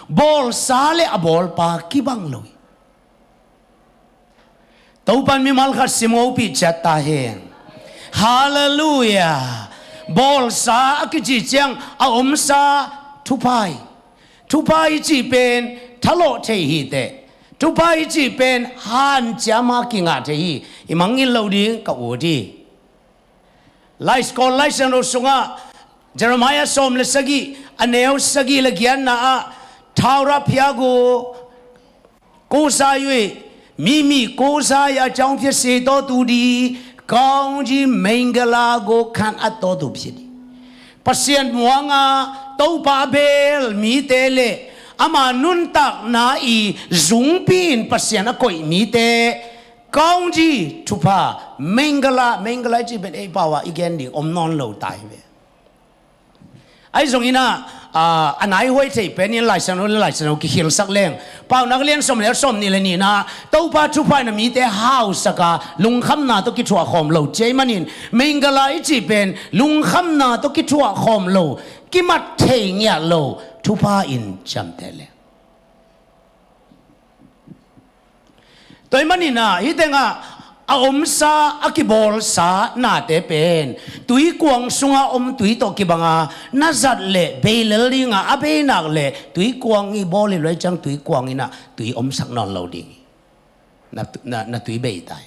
Bawlsa le a bawlpa kibang lo hi. Topan mimal khat sim hopih ciat ta hen. Halleluiah. Bawlsa a kici ciang a omsa thupha hi. Thupha i cih pen thalawh thei hi teh. Thupha i cih pen hanciama kingah thei hi. I mangngilh loh ding ka ut hi. Lai Skawl Lai Siangtho sungah Jeremiah sawm le sagih, a neu sagih le giatna ah, thaurah phiak uh, kosai uh ih, mimi kosai a ciang phiat si tawtu di, kaung ji mengala go khan a tawtu phiat di. Pasian muanga Topa a beel mite le ama nuntakna ih zungpi in Pasian a koih mite, kaung ji thupha, mengala, mengala i cih pen ei pau ah i gen ding om nawn lo ta hi ve. Ahi zongin ah, a naihuai thei pen in Lai Siangtho le Lai Siangtho kikhilsak leng, Paunak lian sawm le sawm nih le nihna, Topa thupha in a mite hausak a, lungkhamna tawh kithuah khawm lo ci ahih manin, mengala i cih pen lungkhamna tawh kithuah khawm lo, kimat thei ngiat lo thupha in ciamteh leng. Tua ahih manin ah, hih tengah a omsa, a kibawlsa nate pen tuikuang sunga om tui tawh kibang a, na zat le bei lel ding a, a bei nak le tuikuang ih bawl hi lo ahih ciang tuikuang in ah tui omsak nawn lo ding hi. Na, na, na tui bei ta hi.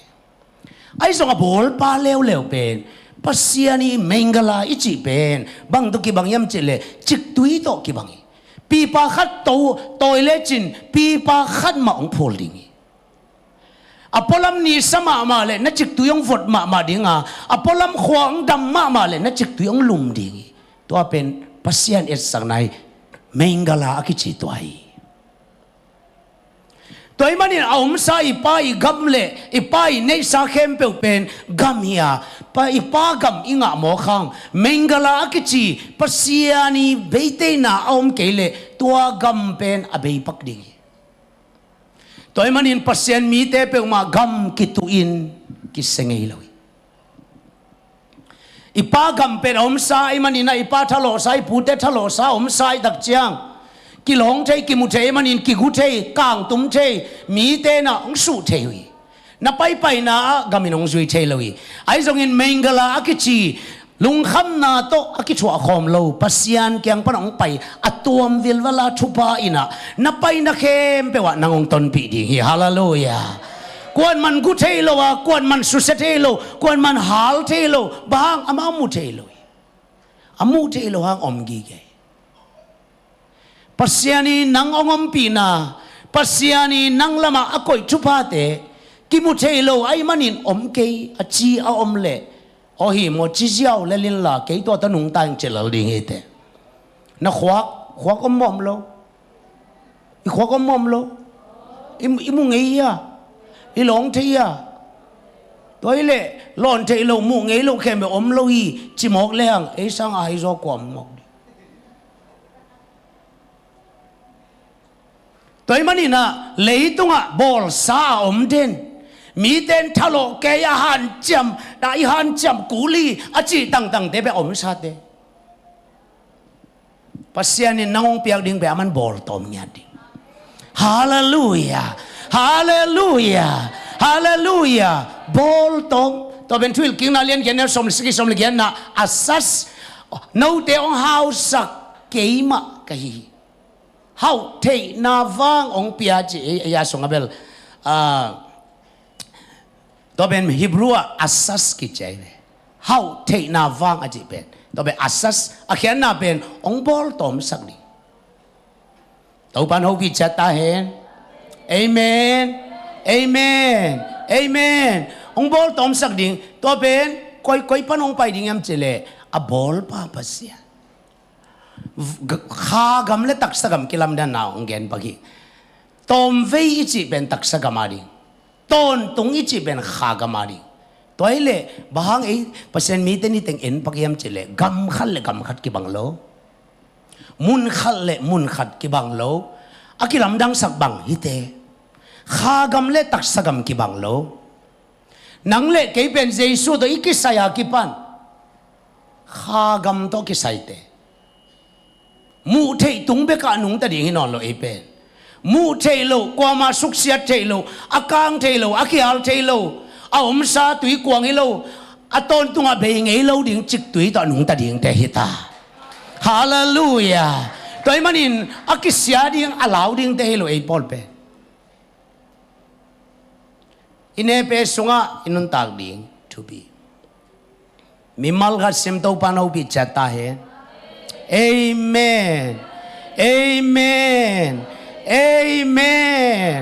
Ahi zong a bawlpa leuleu pen Pasian ih mengala i cih pen bang tawh kibang hiam cih leh ciktui tawh kibang hi. Pipa khat to, tawi lecin pipa khat mah hong phul ding hi. A pualam nisa mahmah leh na ciktui hong vot mahmah ding a, a pualam khua hong dam mahmah leh na ciktui hong lum ding hi. Tua pen Pasian etsakna hi, mengala a kici tua hi. Tua ahih manin a omsa i Pa i gam le i Pa i neihsa khempeuh pen gam hi a, Pa, i Pa gam i ngah mawk hang, mengala a kici Pasian i beiteina a om kei leh tua gam pen a beipak ding hi. Tua ahih manin Pasian mite peuhmah gam kituhin kisia ngei lo hi. I pa gam pen a omsa ahih manin ah, i pa thalawhsa, i pute thalawhsa a omsa ahih tak ciang, Kilawng thei, kimu thei manin kigu thei, kangtum thei, mite na hong suh thei uh hi. Na paipaina ah gam in hong zui thei lo hi. Ahi zongin Mengala a kici lungkhamna tawh a kithuah khawm lo, Pasian kiang pan hong pai a tuam vilvela thupha in ah na paina khempeuh ah nang hong tonpih ding hi. Halleluiah. Kuan man gu thei lo a, kuan man susia thei lo, kuan man hal thei lo, bang hang amah a mu thei lo hi. A mu thei lo hang om gige hi. Pasian i nang hong ompihna, Pasian i nang lamah a koih thuphate kimu thei lo ahih manin om kei a ci a om leh, aw hi maw, ci ziau lel inla kei tua tawh nungta in ci lel ding hi teh. Na khuak, khuak om maw om lo? I khuak om maw om lo? I, i mu ngei hia? I lawng thei hia? Tua hi leh lawn theih loh, muh ngei loh khempeuh om lo hi, ci mawk lehang ei sanga haizaw kua om mawk ding? Tua ahih manin ah leitungah bawlsa a om den, mite in thalawh kei a hanciam, na i hanciam kul hi a cih tangtangte pen a omsate. Pasian in nang hong piak ding pen aman bawltawm ngiat ding. Halleluiah. Halleluiah. Halleluiah. Bawltawm. Tua pen Thuhilhkikna lian giatna, sawm le sagih, sawm le giatna, Asas, note hong hausak keimah ka hi hi. Hauhtheihna vang hong pia ci, ei, ei a sungah bel, ah, tua pen Hebrew ah Asas kici hi ve. Hauhtheihna vang a cih pen, tua pen Asas a khiatna pen hong bawltawmsak ding. Topa'n hopih ciat ta hen. Amen. Amen. Amen. Hong bawltawmsak ding. Tua pen koi, koi pan hong pai ding hiam cih leh a bawlpa Pasian. Kha gam le taksa gam kilamdanna hong gen pak hi. Tawmvei i cih pen taksa gam a ding, tawntung i cih pen kha gam a ding. Tua hi leh bang hang ei Pasian mite niteng en pak hiam cih leh gam khat le gam khat kibang lo, mun khat le mun khat kibang lo. A kilamdangsak bang hite, kha gam le taksa gam kibang lo. Nang le kei pen Jesu tawh i kisai a kipan kha gam tawh kisaite. Muh theih tung bekah nungta ding hi nawn lo ei pen. Muh theih loh, kuamah suksiat theih loh, a kang thei lo, a kihal thei lo, a omsa tui kuang hi lo, a tawntungah bei ngei lo ding ciktui tawh nungta dingte hi ta. Halleluiah. Tua ahih manin a kisia ding, a lau dingte hi lo ei pawl pen. I nepe sungah i nuntak ding thupi. Mimal khat sim Topa'n hopih ciat ta hen. Amen. Amen. Amen.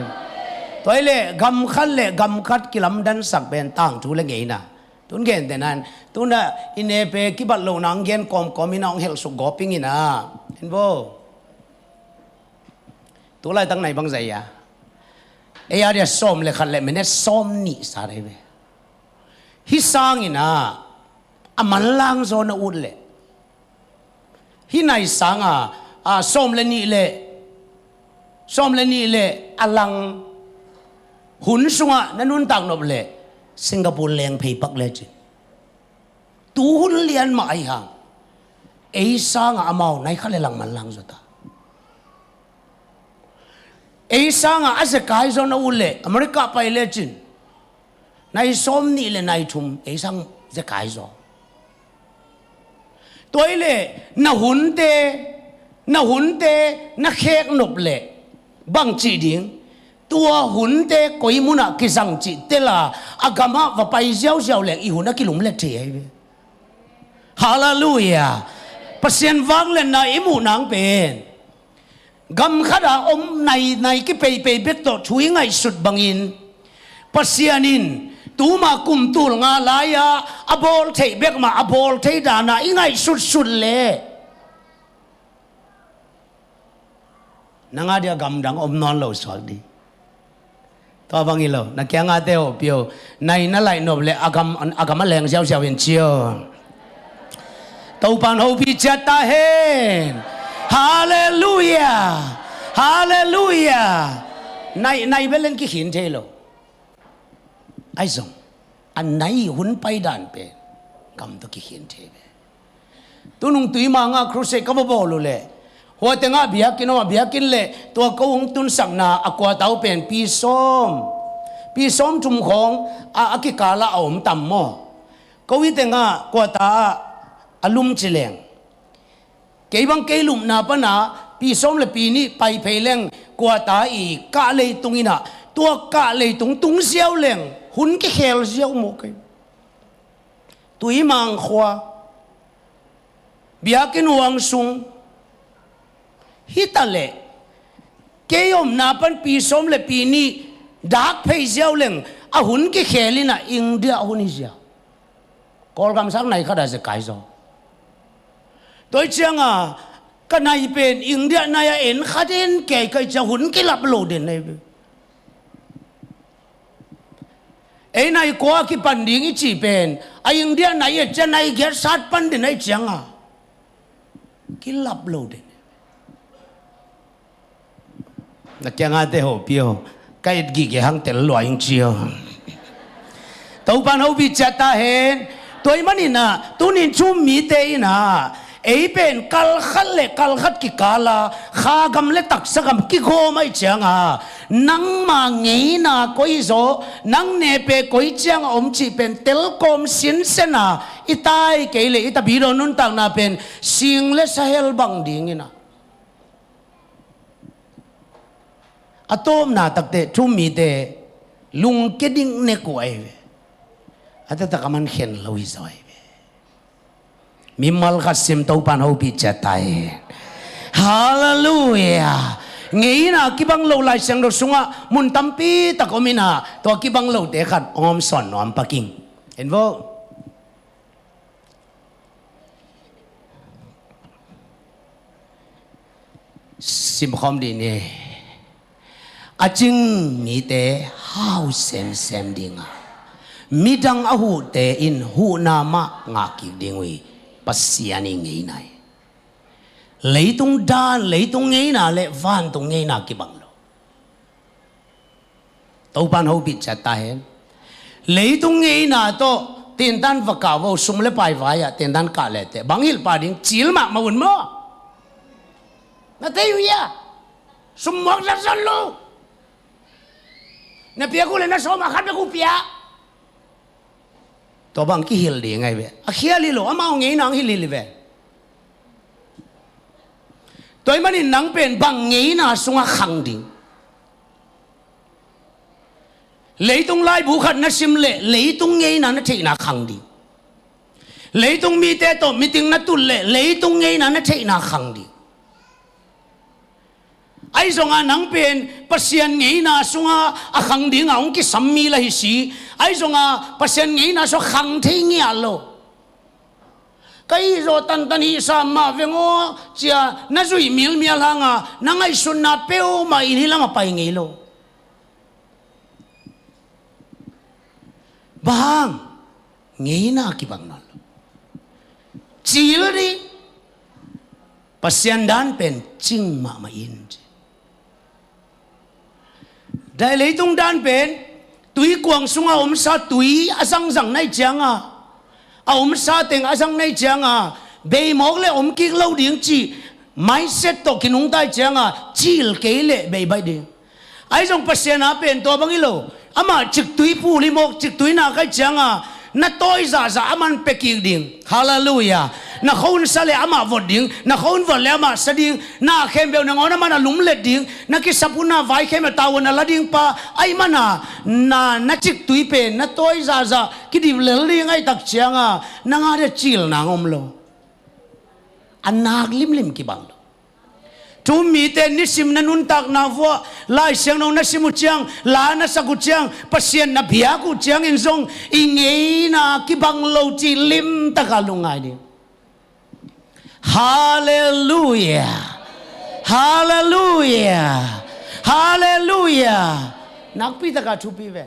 Tua hi leh gam khat le gam khat kilamdansak pen tangthu le ngeina. Tun gentehna in, tun ah i nepe kibat lohna hong gen kawmkawm in ah hong helh suk gawp ing in ah. En bo. Tu laitak nai bangzah hia? Ei a dia sawm le khat le minute sawm nih sa dai ve. Hih sangin ah a manlang zaw na ut leh, hih nai sanga, a, sawm le nih le, sawm le nih le a lang hun sungah na nuntak nop leh Singapore leng phei pak lecin. Tu hun lian mah ahi hang, ei sangah amau nai khat le lang manlang zaw ta. Ei sangah a zekai zaw na ut leh America pai lecin nai sawm nih le nai thum ei sang zekai zaw. Tua hi leh na hunte, na hunte na khek nop leh bang cih ding? Tua hunte koi munah kizang cih tel a, a gamah va pai ziauziau leng i hun a kilumlet thei ahi ve. Halleluiah. Pasian vangliatna i muh nang pen gam khat a om nai, nai kipeipei bek tawh thu i ngaihsut bangin, Pasian in tuma kum tul nga lai-a a bawl theih bek mah a bawl thei dan a i ngaihsutsut leh nang a dia gamdang om nawn lo suak ding. Tua bang hi lo, na kiangah te hopih o, nai na laih nop leh a gam, a gam a leng ziauziau in ci o. Topa'n hopih ciat ta hen. Halleluiah. Halleluiah. Nai, nai bel in kikhin thei lo. Ahi zong a nai hun paidan pen gam tawh kikhin thei ve. Tunung Tuimang ah crusade ka va bawl uh leh Pua tengah biakinn om a, biakinn le tua ko hong tunsakna a kuata uh pen pi sawm, pi sawm thum khawng a, a kikala a om tam maw? Ko hi tengah kuata ah a lum ci leng, kei bang kei lupna pana pi sawm le pi nih pai phei leng kuata i kah leitung inah, tua kah leitung tung ziau leng hun kikhel ziau maw kei. Tuimang khua, biakinn huang sung, hi ta leh kei omna pan pi sawm le pi nih dak phei ziau leng a hun kikhel inah India hun hi ziau. Kawlgam sang nai khat a zekai zaw. Tua hi cianga ka nai pen India nai a en khat en kei kai ciang hun kilap lo den nai ve. Ei nai kua kipan ding i cih pen a India nai et ciang nai giat sat pan den nai cianga kilap lo den. Na kiangate hopih aw, ka et gige hang tel lua ing ci aw. Topan hopih ciat ta hen. Tua ahih maninah tunin thu-um mite inah ei pen kalkhat le kalkhat kikala kha gam le taksa gam kigawm ahih cianga nangma ngeina koi zaw, nang nepe koi cianga om cih pen telkawm sinsena i tai kei le i tapidaw nuntakna pen sing le sahel bang dinginah a tawpna takte thu-um mite lungke ding nek uh ahi ve. A taktak a man khen lo hi zaw ahi ve. Mimal khat sim Topan hopih ciat ta hen. Halleluiah. Ngeina kibang lo Lai Siangtho sungah mun tampi tak om inah tua kibang lote khat hong om sawn nuam pak ing. En vo. Simkhawm dih ni. A cing mite hau semsem dinga midang a huhte in huhna mah ngak kik ding uh hi. Pasian i ngeina hi. Leitung dan, leitung ngeina le vantung ngeina kibang lo. Topan hopih ciat ta hen. Leitung ngeina tawh tentan va kah vo, sum le pai vai-ah tentan kah lehte bang hilh pah ding, cil mahmah un maw? Na thei uh hia? Sum muak zatzat lo. Na piak uh le na sawm a khat bek uh pia. Tua bang kihilh ding ahi ve. A khial hi lo, amau ngeina ang hilh hilh hi ve. Tua ahih manin nang pen bang ngeina sungah khang ding? Leitung laibu khat na sim leh leitung ngeina na theihna khang ding. Leitung mite tawh meeting na tut leh leitung ngeina na theihna khang ding. Ahi zongah nang pen Pasian ngeina sungah a khang dinga hong kisam mi la hi si. Ahi zongah Pasian ngeina sungah khang thei ngiat lo. Ka ihzawh tantan hihsa mah veng aw cia na zuih milmial hanga na ngaihsutna peuhmah in hih lamah pai ngei lo. Bang hang? Ngeina kibang nawn lo. Cil dih. Pasian dan pen cing mahmah in ci. Dai leitung dan pen tuikuang sunga omsa tui a zangzang na hih cianga, a omsa teng a zang na hih cianga, beimawk le om kik lo ding cih mindset tawh kinungta hih cianga cil kei leh beibaih ding. Ahi zong Pasian a pen tua bang hi lo. Amah ciktui pul hi mawk, ciktui nak ahih cianga na tawi zahzah aman pia kik ding. Halleluiah. Na khuahun sa le amah vot ding, na khuahun vot le amah sa ding, na khempeuh nangawn aman a lumlet ding, na kisap hun a vai khempeuh tavuan a la ding pa ahih mana na, na ciktui pen na tawi zahzah kidip lel ding ahih tak cianga nang a dia cil nang om lo. A nak limlim kibang lo. Thu-um mite nisim na nuntakna vuah Lai Siangtho na sim uh ciang, la na sak uh ciang, Pasian na biak uh ciangin zong i ngeina kibang lo cih limtaka lungngai ding. Halleluiah. Halleluiah. Halleluiah. Nakpitaka thupi ve.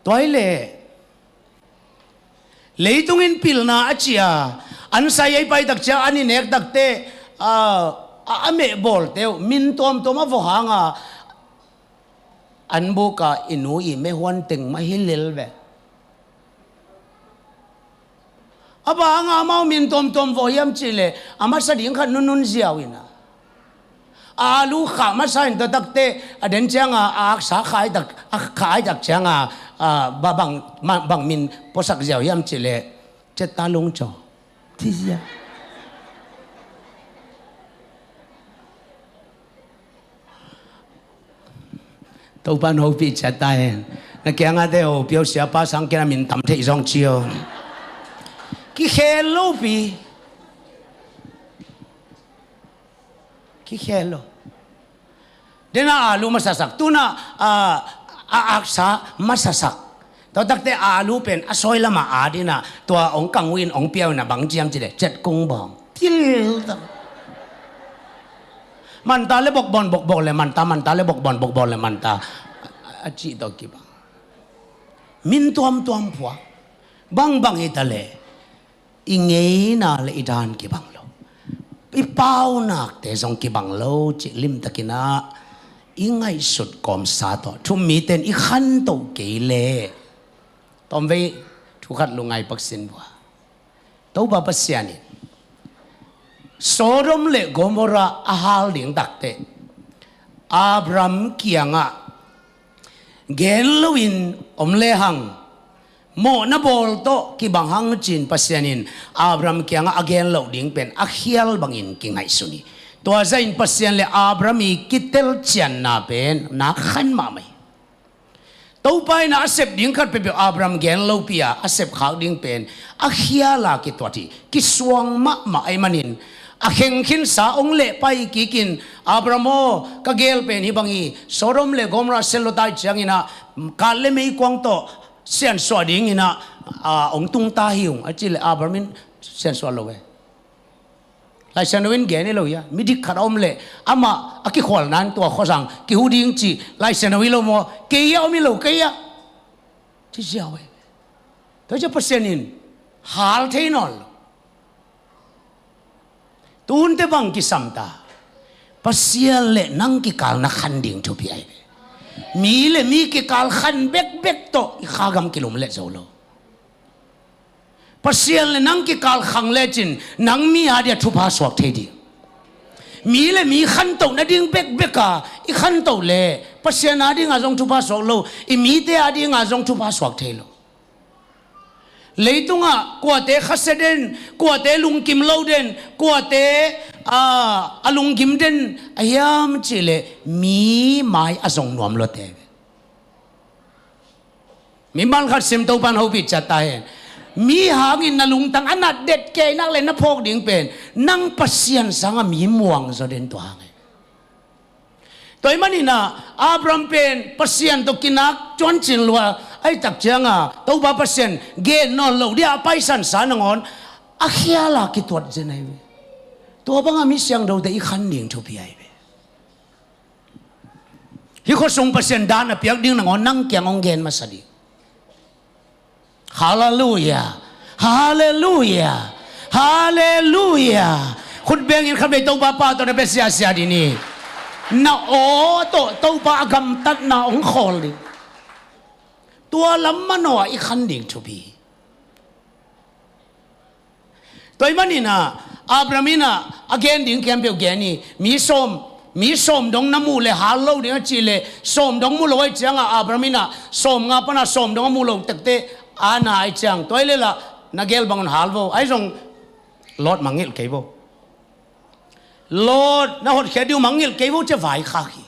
Tua hi leh leitung in pilna a cia an sai ei pai tak cia an i nek takte a, a, a mehbawlte uh min tuamtuam a vawh hanga an buka i nu i mehuan teng mah hi lel ve. A bang a amau min tuamtuam vawh hiam cihleh a masa ding khat nunun ziau ina. A alu khah masa in tua takte a den cianga a aksa khah ai tak, a khah ai tak cianga, a, ba bang, ma, bang min puasak ziau hiam cihleh cetta lungcaw. Ci ziau. Topa in hopih ciat ta hen. Na kiangah te ho piau siapa sang kena min tam theih zong cio. Kikhel lopi. Kikhel lo. Dena alu masasak. Tuna, a, a aksa masasak. Tua takte alu pen a sawi lama adina tua ong kang uh in ong piau ina bang ciam cile. Cet kung bawng. Til ta. Manta le bokbon bokbok le manta, manta le bokbon bokbok le manta. A, a cih tawh kibang. Min tuamtuam phuak. Bangbang hita le i ngeina le i dan kibang lo. I paunakte zong kibang lo cih limtakinah i ngaihsut kawmsa tawh thum mite in i khantoh kei le. Tawmvei thu khat lungngai paksin vua. Topa Pasian in Sodom le Gomorrah a hal ding takte Abraham kiangah gen loin om lehang, mawhna bawl tawh kibang hang cin Pasian in Abraham kiangah a gen loh ding pen a khial bangin kingaihsun hi. Tua zahin Pasian le Abraham i kitelcianna pen nak khan mahmah hi. Topa in a sep ding khat peuhpeuh Abraham gen lopi a a sep khak ding pen a khiala kituat hi. Kisuang mahmah ahih manin a khengkhinsa ong lehpai kikin, Abraham aw, ka gel pen hih bang hi, Sodom le Gomorrah sel lo tai cianginah kat le meikuang tawh siansuah dinginah, a, ong tungta hi ung a cile Abraham in siansuah lo e. Laisiangtho in gen hi lo hia? Midik khat a om leh amah a kikhualna in tua khuasang kihu ding cih Laisiangtho hi lo maw? Kei a om hi lo kei a. Ci ziau e. Tua cia Pasian in hal thei nawn lo. Tunte bang kisam ta? Pasian le nang kikal na khan ding thupi ai ve. Mi le mi kikal khan bekbek tawh i khagam kilum let zo lo. Pasian le nang kikal khang lecin nang mi a dia thupha suak thei ding. Mi le mi khantoh nading bekbek a i khantoh le Pasian a dinga zong thupha suak lo, i mite a dinga zong thupha suak thei lo. Leitungah kuate khasia den, kuate lungkim lo den, kuate, a, a lunggim den a hiam cihleh mi mai a zong nuam lote. Mi malkhat sim Topan hopih ciat ta hen. Mi hangin na lungtang a nat det kei nak le na phawk ding pen nang Pasian sanga mi muang zaw den tua hang e. Tua ih maninah Abraham pen Pasian tawh kinak cuancin lua ahi tak cianga Topa Pasian gen nawn lo dia a paisansa nangawn a khiala kituat zen ahi ve. Tua banga mi siangthote i khan ding thupi ahi ve. Hih khuasung Pasian dan a piak ding nangawn nang kiang hong gen masa ding. Halleluia. Halleluia. Halleluia. Khut bengin khatvei Topa pa tawh na bia siasia ding hi. Na aw tawh Topa a gamtatna hong khawl ding. Tua lam manaw ah i khan ding thupi. Tua ih maninah Abraham inah a gen ding khempeuh gen hi. Mi sawm, mi sawm dong na muh le hal lo ding a cih le sawm dong muh lo ahi cianga Abraham inah sawm nga pana sawm dong a muh lo tekte a na ahi ciang tua ih lela na gel bangun hal vo ahi zong Lot mangngilh kei vo. Lot na hotkhiat ding uh mangngilh kei vo cia vaikhak hi.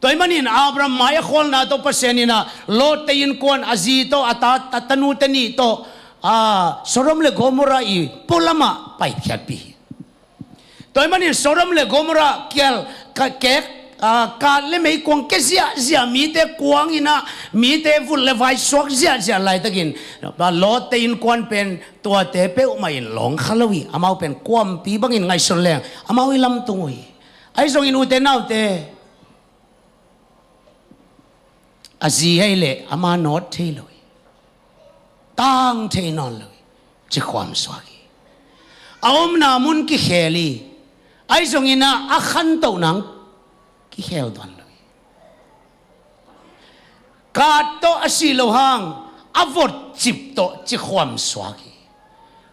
Tua ih manin Abraham mai a khualna tawh Pasian inah Lot te innkuan a zi tawh a ta, a tanute nih tawh, a, Sodom le Gomorrah i pualamah paikhiatpih hi. Tua ih manin Sodom le Gomorrah kial ka, kek, a, kat le meikuang ke ziahziah mite kuang inah mite vut le vai suak ziahziah laitakin Lot te innkuan pen tuate peuhmah in lawng kha lo hi. Amau pen kuampi bangin ngaihsun leng amau i lamtung uh hi. Ahi zongin ute naute, a zi ahi leh ama nawt thei lo hi. Tang thei nawn lo hi. Cikhuam suak hi. A omna mun kikhel hi. Ahi zonginah a khantoh nang kikhel tuan lo hi. Kat tawh a sih loh hang a votcip tawh cikhuam suak hi.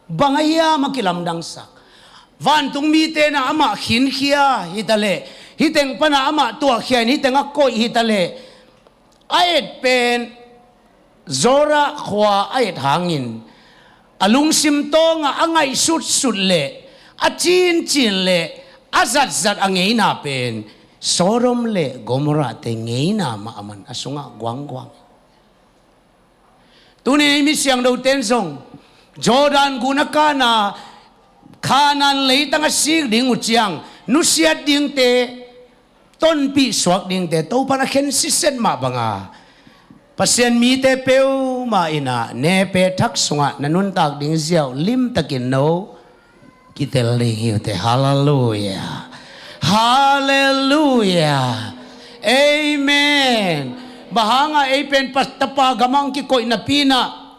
Bang a hiam a kilamdangsak? Vantung mite na amah khinkhia hitaleh, hiteng pana amah tuahkhia in hiteng a koih hitaleh, a et pen Zora khua a et hangin a lungsim tawngah a ngaihsutsut le a cincin le a zatzat a ngeina pen Sodom le Gomorrah te ngeina mah a man a sungah guangguang. Tunin ei mi siangthoten zong Jordan gun a kana Kanaan leitang a sik ding uh ciang nusiat dingte, tonpih suak dingte Topan a khen siset mah banga Pasian mite peuhmah in ah nepe thak sungah na nuntak ding ziau limtakin no kitel ding hi uh teh. Halleluiah. Halleluiah. Amen. Bang hangah ei pen pa- tapa gam ah hong kikoih napi in ah,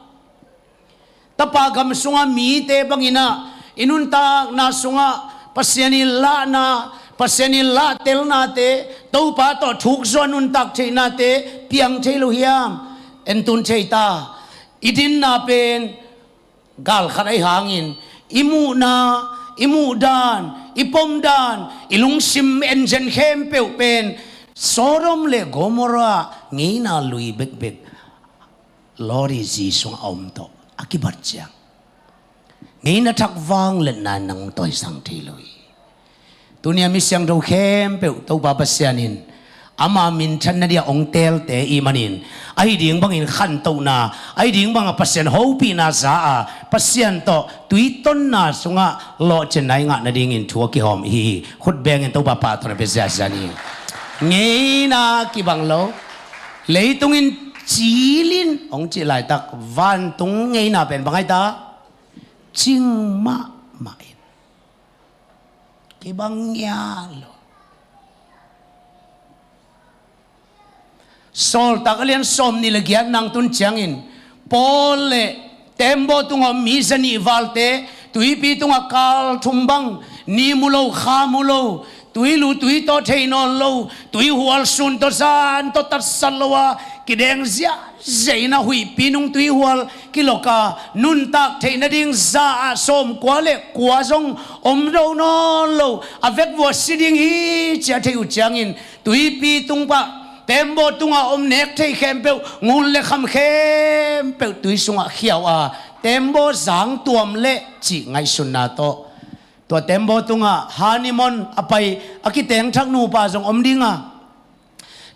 tapa gam sungah mite bangin ah i nuntakna sungah Pasian in lahna, Pasian in lahtelnate, Topa tawh thukzua nuntak theihnate piang thei lo hiam? Entun thei ta. I dinna pen gal khat ahi hangin i muhna, i muhdan, i pomdan, i lungsim enzen khempeuh pen Sodom le Gomorrah ngeina lui bekbek Lot ii zi sungah a om tawh a kibat ciang ngeina thak vangliatna in nang tawisang thei lo hi. Tuni a mi siangtho khempeuh Topa Pasian in ama minthanna dia hong teelte ih manin ahi ding bangin khantohna, ahi ding banga Pasian hopihna za a Pasian tawh tuitonna sungah lawhcinna i ngah nadingin thu a kihawm ihi hi. Khut bengin Topa pahtawi na pia ziahziah ni. Ngeina kibang lo, leitungin cilin hong cih laitak vantung ngeina pen bang ahi ta? Cing mahmah in kibang ngiat lo. Sawltak a lian sawmnih le giat nang tun ciangin Paul le teembaw tungah mi zanih valte tuipi tungah kal thum bang ni mu lo, kha mu lo, tui lu tui tawh thei nawn lo, tuihual sun tawh zan tawh tatsat lo a kideng ziahziah in a huihpi nung tuihual kilok a nuntak theih nading za ah sawmkua le kua zong om do nawn lo, a vekvua si ding hi ci a theih uh ciangin tuipi tung pah teembaw tungah om nek thei khempeuh, ngun le kham khempeuh tui sungah khiau a teembaw zang tuam leh cih ngaihsunna tawh tua teembaw tungah honeymoon a pai a kitengthak nupa zong om ding a,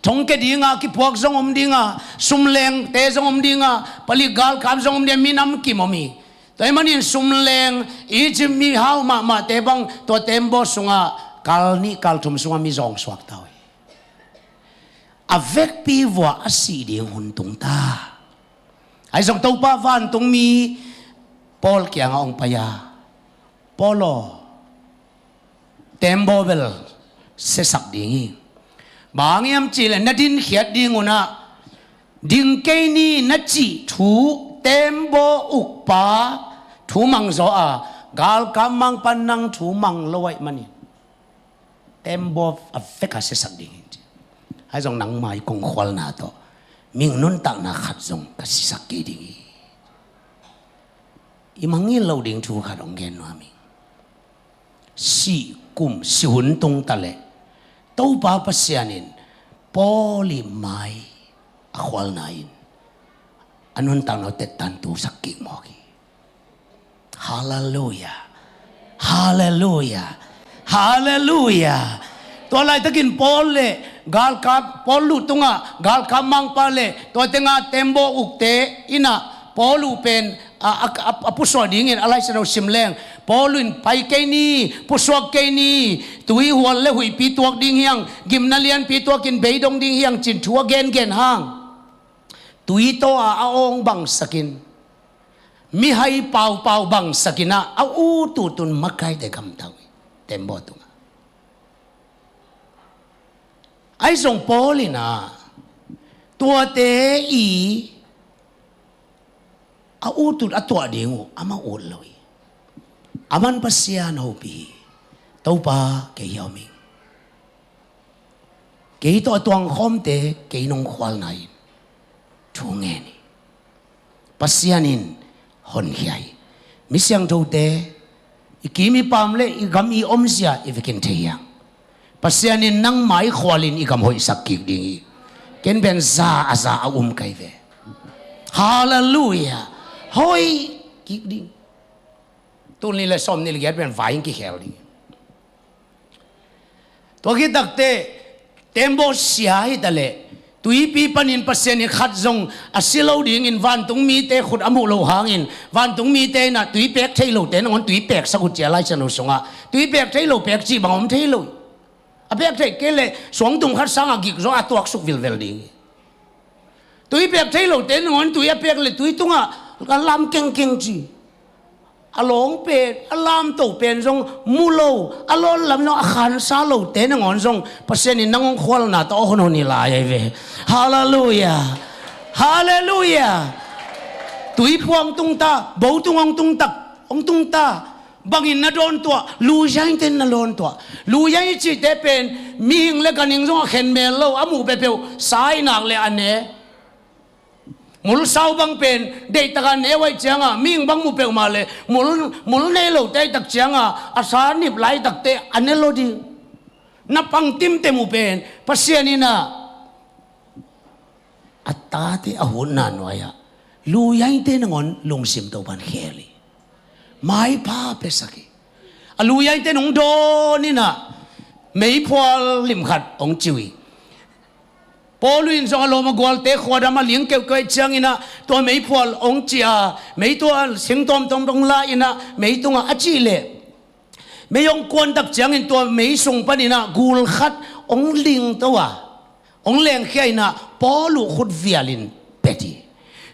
thongkia dinga a kipuak zong om ding a, sumlengte zong om ding a, palik galkap zong om ding a, minam kim om hi. Tua ahih manin sumleng Egypt mihau mahmahte bang tua teembaw sungah kal nih kal thum sungah mi zawng suak ta uh hi. A vekpi vua a sih ding hun tung ta. Ahi zong Topa vantung mi Paul kiangah hong pai a, Paul aw, teembaw bel siasak ding hi. Bang hang hiam cihleh na dinkhiat ding un ah ding kei ni na cih thu teembaw ukpa thu mang zaw a galkap mangpa nang thu mang lo ahih manin teembaw a vek a siasak ding hi ci. Ahi zong nangmah i kongkhualna tawh mihing nuntakna khat zong ka siasak kei ding hi. I mangngilh loh ding thu khat hong gen nuam ing. Sih kum sih hun tung taleh Topa Pasian in Paul ii mai a khualna in a nuntakna uh tettantu sak kik mawk hi. Halleluiah. Halleluiah. Halleluiah. Tua laitakin Paul le galkap, Paul luh tungah galkap mangpa le tua tenga teembaw ukte in ah Paul uh pen a, a, a, a pusuak dingin a laisano sim leng Paul in pai kei ni, pusuak kei ni, tuihual le huihpi tuak ding hiang, gimna lianpi tuakin beidong ding hiang cin thu a gengen hang tui tawh a a awng bangsakin mihai paupau bangsakin ah a ututun makaite gamta uh hi. Teembaw tungah ahi zong Paul in ah tuate ii a utut a tuah ding uh amah ut lo hi. Aman Pasian hopih hi. Topa kei hi a om ing. Kei tawh a tuangkhawmte kei nong khualna in thu ngen hi. Pasian in honkhia hi. Mi siangthote, i kim i pam le i gam i omzia i vekin thei hiang. Pasian in nangmah i khualin i gam hoihsak kik ding hi. Ken pen za a za a um kai ve. Halleluiah. Hoih kik ding. Tul nih le sawm nih le giat pen vai in kikhel ding. Tua khit takte tembaw sia hi ta leh, tuipi panin Pasian in khat zong a si lo dingin vantung mite khut a muh lo hangin, vantung mite in ah tui pek thei lote nangawn tui peksak uh ci a, Lai Siangtho sungah tui pek thei lo pek cih bang om thei lo. A pek theih kei leh suangtum khat sangah gik zaw a tuaksuk vilvel ding hi. Tui pek thei lote nangawn tui a pek le tui tungah a lam kengkeng ci. A lawng pen, a lamto pen zong mu lo, a lawn lam zong a khansa lote nangawn zong Pasian in nang hong khualna tawh a honhon hi lai ahi ve. Halleluiah. Halleluiah. Tui phuang tungta, bo tung hong tungtak, hong tungta. Bangin na dawntuah, luyainte in na dawntuah. Luyaing i cihte pen mihing le ganhing zong a khen mel lo, a muh peuhpeuh sa i nak le a ne. Mulsau bang pen deihtaka ne uh ahih cianga mihing bang muh peuhmah le mul, mul nei lote ahih tak cianga a sa nip laitakte a ne lo ding. Na pang timte muh pen Pasian in ah a tate a hutna nuai-ah luyaingte nangawn lungsim Topan khel hi. Maipha piasak hi. A luyaingte nung dawn in ah meiphual limkhat hong ciu hi. Paul in zong a lawm a gualte khuadam a ling keuhkeuh ciangin ah tua meiphual hong ci a, mei tua sing tuamtuam hong la in ah mei tungah a cih leh, mei hong kuantak ciangin tua mei sung panin ah gul khat hong lingto a, hong lengkhia in ah Paul uh khut vialin pet hi.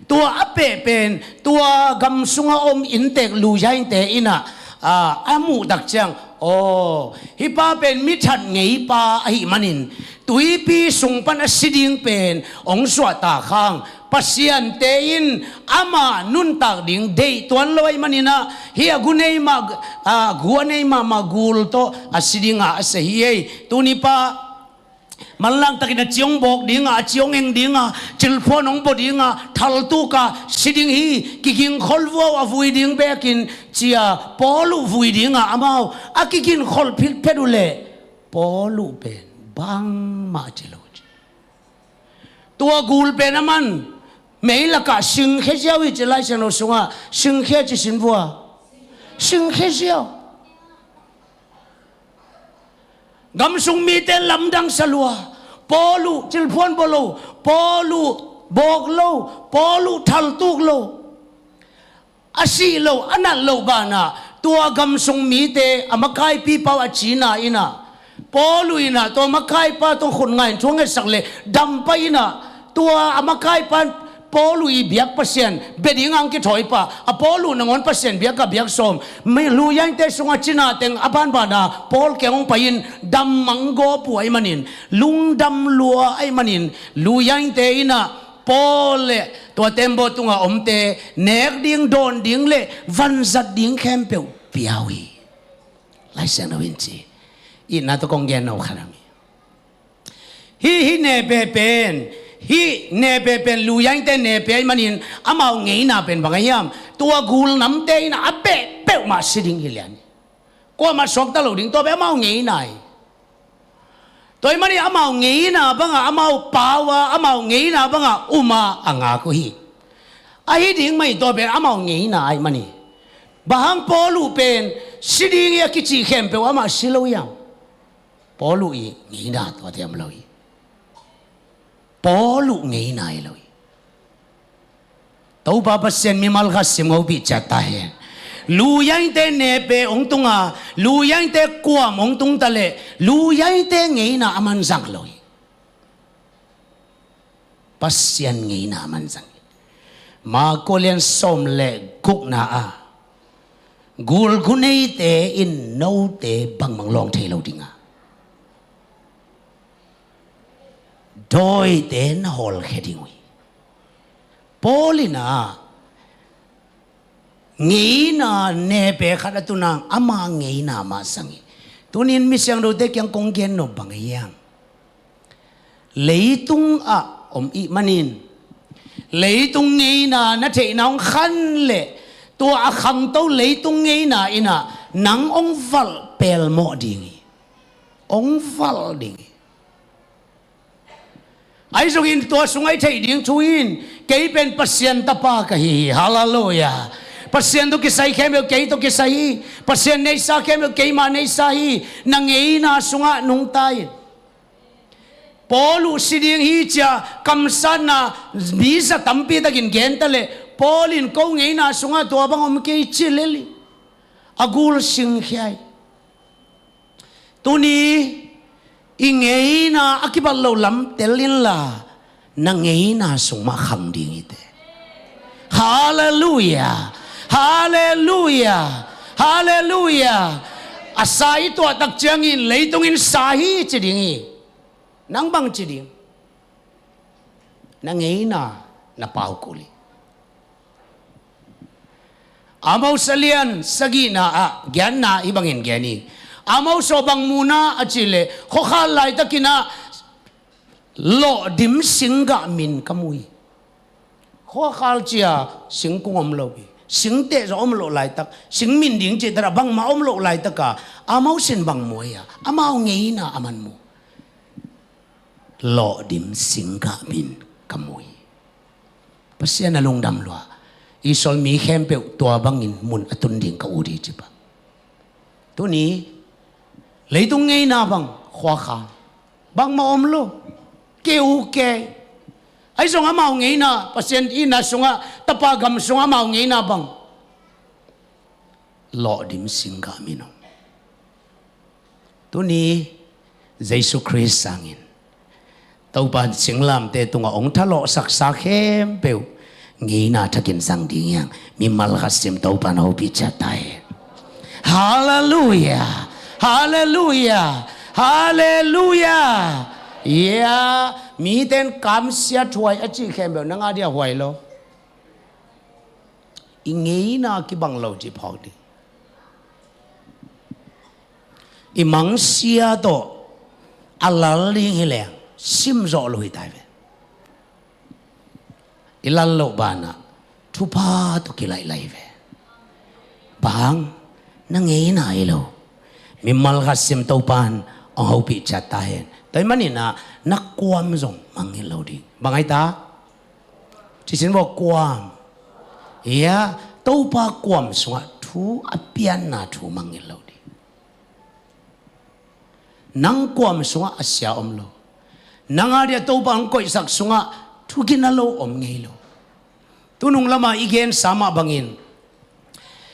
Tua a peh pen tua gam sunga om inntek luyaingte in ah, aa, a muhtak ciang, aw, hih pa pen mi that ngei pa ahih manin tuipi sung pan a si ding pen hong suahtak hang, Pasiante in amah nuntak ding deih tuan lo ahih manin ah, hih a gu nei mah, aa, gu a nei mahmah gul tawh a si dinga a sia hi ei. Tuni pa manlangtakin a ci hong bawk dinga, a ci hong eng dinga, cilphuan hong baw dinga, thaltuka si ding hi, kigingkhol vuau a vui ding bekin ci a, Paul uh vui dinga amau a kigingkhol philphet uh leh Paul uh pen bangmah ci lo ci. Tua gul pen a man mei lakah singkhia ziau hi ci, Lai Siangtho sungah singkhia ci sin vua. Singkhia ziau. Gam sung mite lamdang sa lua. Paul uh cilphuan baw lo, Paul uh bawk lo, Paul uh thaltuk lo. A sih lo, a nat lo banah tua gam sung mite a makaipipa uh a cina in ah, Paul uh in ah tua makaipa tawh khut nga in thu a ngetsak leh dam pah in ah, tua a makaipa in Paul uh i biak Pasian bia dingah hong kithawi pah a, Paul uh nangawn Pasian biakah biak sawm. Luyaingte sungah cina teng a banbana Paul kiang hong pai in dam manggawp uh ahih manin, lungdam lua ahih manin, luyaingte in ah Paul le tua tembaw tungah omte nek ding, dawn ding le vanzat ding khempeuh pia uh hi. Lai Siangtho in ci. Itna tawh kong gen no khat a mi. Hih, hih nepe pen, hih nepe pen luyaingte nepe ahih manin amau ngeina pen bang a hiam? Tua gul namte in a peh peuhmah si ding hi lian hi. Kuamah suakta lo ding, tua pen amau ngeina hi. Tua ahih manin amau ngeina bangah amau pau a, amau ngeina bangah um a, a ngak uh hi. Ahi ding mah hi, tua pen amau ngeina ahih manin. Bang hang Paul uh pen si ding hi a kici khempeuh amah si lo hiam? Paul uh i ngeina tuate om lo hi. Paul uh ngeina hi lo hi. Topa Pasian mimal khat sim hopih ciat ta hen. Luyaingte nepe hong tunga, luyaingte kuam hong tung ta leh, luyaingte ngeina a manzang lo hi. Pasian ngeina a manzang hi. Marko lian sawm le gukna ah gul gu neite in note bangmah lawng thei lo dinga, dawite na hawlkhia ding uh hi. Paul in ah ngeina nepe khat a tun hang ama ngeina mah zang hi. Tunin mi siangthote kiang kong gen nop bang a hiam? Leitung ah om ih manin leitung ngeina na theihna hong khan leh Tua a khangto leitung ngeina in ah nang hong valh pelmawh ding hi. Hong valh ding hi. Ahi zongin tua sungah i theih ding thu in, kei pen Pasian tapa ka hi hi. Halleluiah. Pasian tawh kisai khempeuh kei tawh kisai hi. Pasian neihsa khempeuh keima neihsa hi. Na ngeina sungah nungta in. Paul uh si ding hi ci-a kamsatna mi za tampi takin genta leh, Paul in ko ngeina sungah tua bang om kei ci lel hi. A gul singkhia hi. Tuni i ngeina a kibat loh lam tel inla, na ngeina sung mah khang ding hi teh. Halleluiah. Halleluiah. Halleluiah. A sa i tuah tak ciangin leitung in sa hi ci ding hi. Nang bang ci ding? Na ngeina na pau kul hi. Amos a lian sagihna ah giatna hih bangin gen hi. Amos aw, bang mu na a cih leh, khuakhal laitakin ah lawhdim singgah min ka mu hi. Khuakhal ci-a singkung om lo hi. Singteh zong om loh laitak, sing min ding cihtak ah bangmah om loh laitak a, Amos in bang mu hi a, amau ngeina a man mu. Lawhdim singgah min ka mu hi. Pasian a lungdam lua. Israel mi khempeuh tua bangin mun a tun ding ka ut hi ci pah. Tuni leitung ngeina bang, khuakhal, bangmah om lo. Keu kei. Ahi zong amau ngeina, Pasian itna sungah, tapa gam sungah amau ngeina bang, lawhdim singgah min om. Tuni Jesu Khrist sangin Topa singlamteh tungah hong thalawhsaksa khempeuh ngeina thakin zang ding hi hang. Mimal khat sim Topa in hopih ciat ta hen. Halleluiah. Halleluiah. Halleluiah. Ia, mite in kamsiat huai a cih khempeuh nang a dia huai lo. I ngeina kibang lo cih phawk ding. I mangsia tawh a lal ding hi leng simzawh lo hi tai ve. I lal loh banah thupha tawh kilaih lai ve. Bang, na ngeina hi lo. Mimal khat sim Topa in hong hopih ciat ta hen. Tua ahih manin ah na kuam zong mangngilh lo ding. Bang ahi ta? Cisin vua, kuam. Ia, Topa kuam sungah thu a pianna thu mangngilh lo ding. Nang kuam sungah a sia om lo. Nang a dia Topa hong koihsak sungah thu gina lo om ngei lo. Tunung lamah i gensa mah bangin,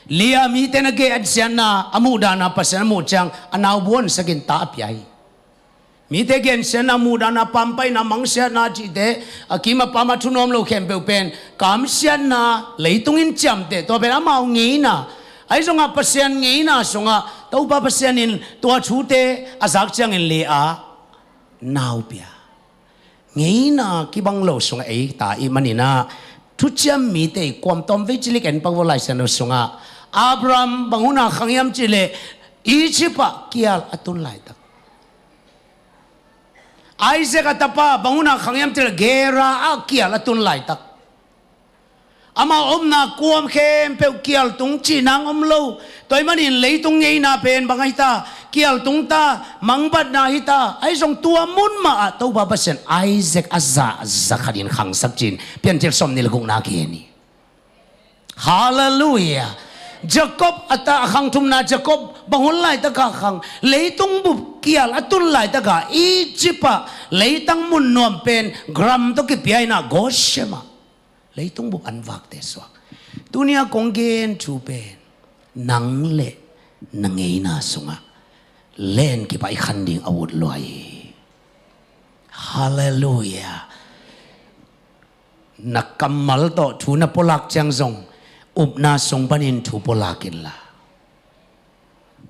Leah mite na gensiatna a muhdahna Pasian a muh ciang a nau buansakin ta a pia hi. Mite gensiatna, muhdahna, pampaihna, mangsiatna cihte, a kim a pam a thunuam lo khempeuh pen kamsiatna, leitung in ciamteh, tua pen amau ngeina. Ahi zongah Pasian ngeina sungah Topa Pasian in tua thute a zak ciangin Leah nau pia. Ngeina kibang lo sungah ei ta i hih manin ah, thuciam mite i kuam tawm vei cilik en pak vua Lai Siangtho sungah. Abraham bang hun a khang hiam cih leh Egypt ah kial a tun laitak. Isaac a tapa bang hun a khang hiam cih leh Gerar ah kial a tun laitak. Amau omna kuam khempeuh kial tung cih nang om lo. Tua ahih manin leitung ngeina pen bang ahi ta, kial tung ta, mangbatna hi ta. Ahi zong tua mun mah ah Topa Pasian Isaac a zah za khatin khangsak ci-in Piancil sawmnih le gukna kigen hi. Halleluiah. Jacob a ta, a khang thumna Jacob bang hun laitak a khang, leitung bup kial a tun laitak a, Egypt ah leitang mun nuam pen gram tawh kipia in ah Goshen ah leitung bup an vakte suak. Tuni a kong gen thu pen nang le na ngeina sungah len kip a i khan ding a ut lua hi. Halleluiah. Na kammal tawh thu na pulak ciang zong upna sung panin thu pulak inla,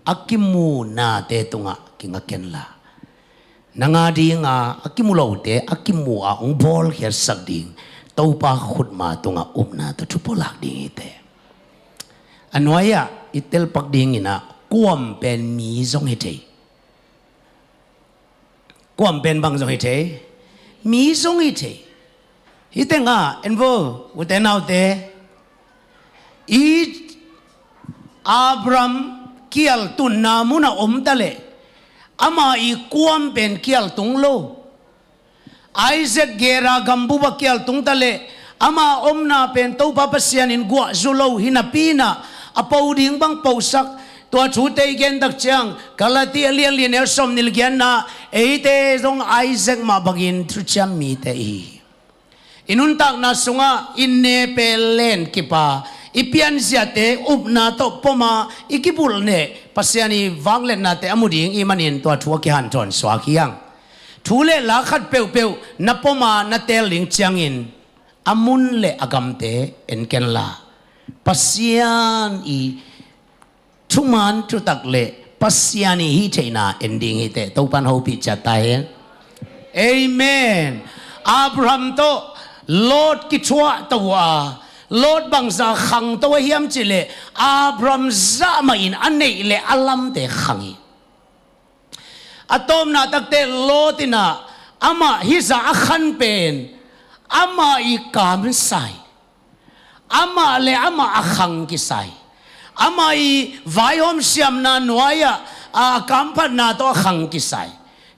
a kimu nate tungah kinga kenla, nang a dinga a kimu lote a kimu a hong bawlkhiatsak ding Topa khutma tungah upna tawh thu pulak ding hi teh. A nuai-ah i telpak dingin ah kuam pen mi zong hi thei. Kuam pen bang zong hi thei? Mi zong hi thei. Hih tengah en vo, ute naute, i Abraham kialtunna munah om ta leh ama i kuam pen kialtung lo. Isaac Gerar gambup ah kialtung ta leh ama omna pen Topa Pasian in guah zu lo hi napi inah a po ding bang posak. Tua thute i gen tak ciang Galati a lian li a neu sawmnih le giatna, eite zong Isaac mah bangin thuciam mite i hi. I nuntakna sungah i nepe len kipa, i pianziate upna tawh poma i kibulh neh Pasian i vangliatnate a mu ding i hih manin tua thu a kihanthawn suak hi hang. Thu le la khat peuhpeuh na poma na teel ding ciangin a mun le a gamte en kenla, Pasian i thuman thutak le Pasian i hih theihna en ding hi teh. Topan hopih ciat ta hen. Amen. Abraham tawh Lot kithuah to uh a, Lot bangzah khang to a hiam cihleh Abraham zah mahin a neih le a lamte khang hi. A tawpna takte Lot inah amah hih zah a khan pen amah i kamsai, amah le amah a khang kisai, amah i vaihawm siamna nuai-ah a kamphatna tawh a khang kisai.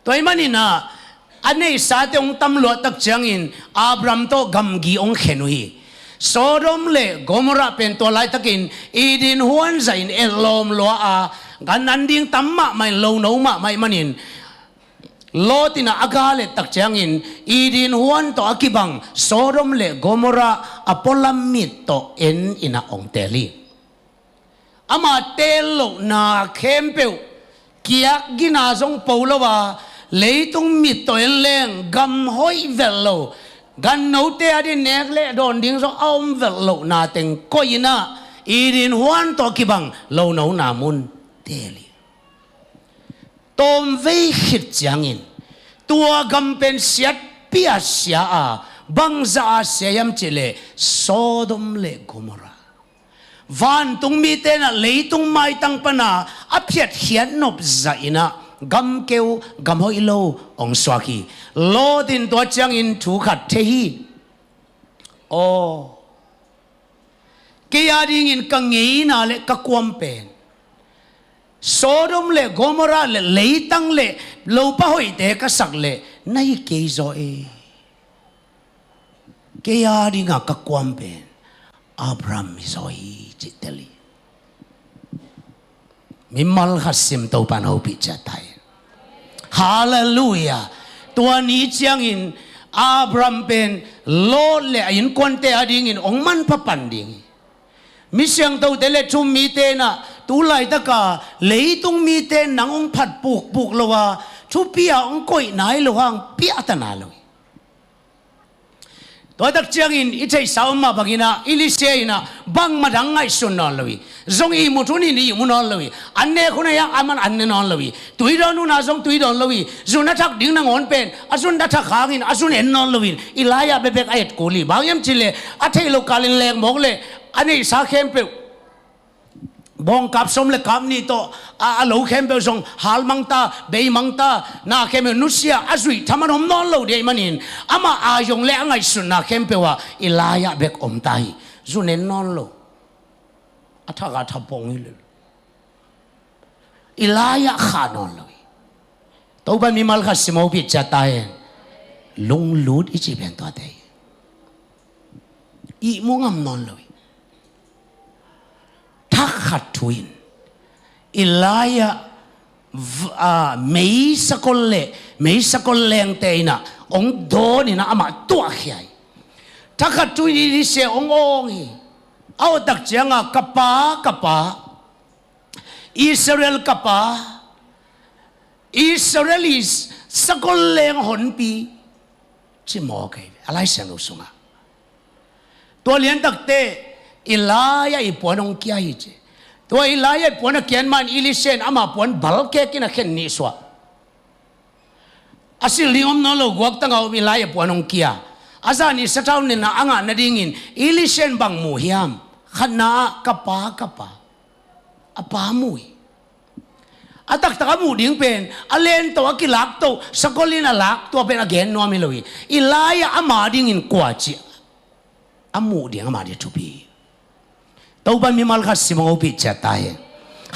Tua i hih maninah a neihsate hong tamluah tak ciangin Abraham tawh gamgi hong khen uh hi. Sodom le Gomorrah pen tua laitakin Eden huan zahin etlawm lua a, gan an ding tam mahmah in, lo no mahmah i hih manin Lot inah a ga let tak ciangin Eden huan tawh a kibang Sodom le Gomorrah a pualam mit tawh en inah hong teel hi. Ama teel lohna khempeuh kiak gina zong po lo a, leitung mit tawh en leng gam hoih velh lo, gannote a ding nek le dawn ding zong a om velh lohna teng koih inah Eden huan tawh kibang lonona mun teel hi. Tawmvei khit ciangin tua gam pen siatpi a sia a, bangzah a sia hiam cihleh Sodom le Gomorrah. Vantung mite inah leitung maitang pana a phiatkhiat nop zah inah gam keu gam hoih lo hong suak hi. Lot in tua ciangin thu khat thei hi. Aw, kei a dingin ka ngeina le ka kuam pen Sodom le Gomorrah le leitang le lopa hoihte ka sak leh na hi kei zaw e. Kei a dinga ka kuam pen Abraham hi zaw hi, ci tel hi. Mimal khat sim, Topan hopih ciat ta hen. Halleluiah. Tua ni ciangin Abraham pen Lot le a innkuante a dingin hong manpha pan ding hi. Mi siangthote le thu-um mite inah tu laitaka leitung mite nang hong phat pukpuk lo a, thupi a hong koih nai lo hang piahtana lo hi. Tua tak ciangin i theihsa om mah banginah Elisha inah bangmah dang ngaihsun nawn lo hi. Zong ihmut hun in ihmu nawn lo hi. An nek hun a hiang aman an ne nawn lo hi. Tui dawn hun a zong tui dawn lo hi. Zun a thak ding nangawn pen a zun a thak hangin a zun en nawn lo hi. Elijah bekbek a et kul hi. Bang hiam cihleh a theih loh kalin lengmawk le a neihsa khempeuh, bawng kap sawm le kap nih tawh a, a lo khempeuh zong halmang ta, beimang ta, na khempeuh nusia a zuih thaman om nawn lo ding ahih manin amah a zong le a ngaihsutna khempeuh ah Elijah bek om ta hi. Zun en nawn lo. A thak a thapong hi lel. Elijah khah nawn lo hi. Topan mimal khat sim, hopih ciat ta hen. Lunglut i cih pen tuate hi. Ihmu ngam nawn lo hi. Thak khat thu-in Elijah v-, a, meisakol le meisakol lengte inah hong dawn inah amah tuahkhia hi. Thak khat thu-in Elisha hong awng hi. A awh tak cianga, "Ka pa, ka pa, Israel ka pa, Israel i sakol leng honpi," ci mawk hi ve a Lai Siangtho sungah. Tua liantakte Elijah i puan hong kia hi ci. Tua Elijah i puan a kian man Elisha in ama puan balkek in a khen nihsuah. A silh ding om nawn lo, guaktang a om Elijah puan hong kia. A zan i sathau nenna a ngah nadingin Elisha in bang mu hiam? Khatna ah, "Ka pa, ka pa." A pa mu hi. A taktak a muh ding pen a lento a kilakto, sakol in a lak, tua pen a gen nuam hi lo hi. Elijah ama dingin kua cih a muh ding ama ding thupi hi. Topan mimal khat sim hong hopih ciat ta hen.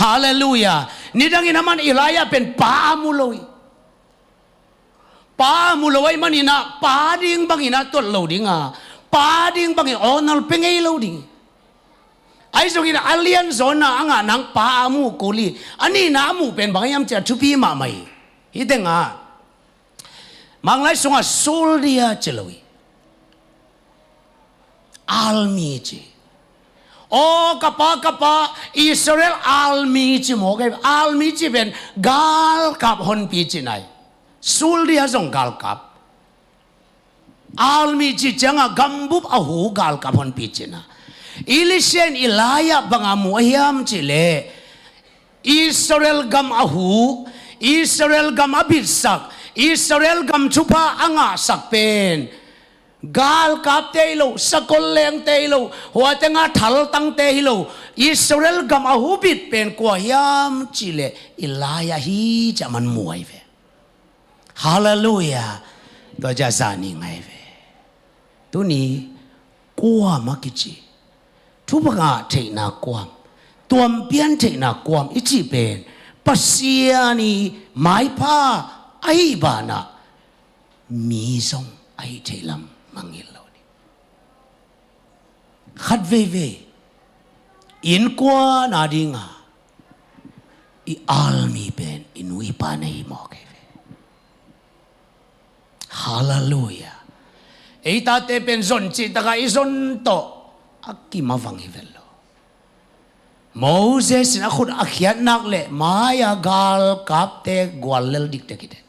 Halleluiah. Nidangin aman Elijah pen pa a mu lo hi. Pa a mu lo ahih manin ah pa ding bangin ah tuat lo ding a, pa ding bangin honor pia ngei lo ding. Ahi zongin a lianzaw na a ngah nang pa a mu kul hi. A nihna a muh pen bang hiam cih a thupi mahmah hi. Hih tengah Manglai sungah soldier ci lo hi. Army ci. Aw ka pa, ka pa, Israel army ci mawk hi. Army ci pen galkap honpi cihna hi. Soldier zong galkap. Army cih ciangah gambup a hu galkap honpi cihna. Elisha in Elijah bang a mu ahi hiam cih leh Israel gam a hu, Israel gam a bitsak, Israel gam thupha a ngahsak pen galkapte hi lo, sakol lengte hi lo, hua tengah thaltangte hi lo. Israel gam a hubit pen kua hiam cih leh Elijah hi cih a man mu ahi ve. Halleluiah. Tua ciang zani ngai ve. Tuni kuam a kici, thupha ngah theihna kuam, tuampian theihna kuam i cih pen Pasian i maipha ahih banah mi zong ahih theih lam mangngilh lo ding. Khat veivei innkuan a dinga i army pen i nu i pa na hi mawk hi ve. Halleluiah. Ei tate pen zon cih takah i zon tawh a kim a vang hi vet lo. Moses in a khut a khiat nak leh mai-a galkapte guallel dikte kitek.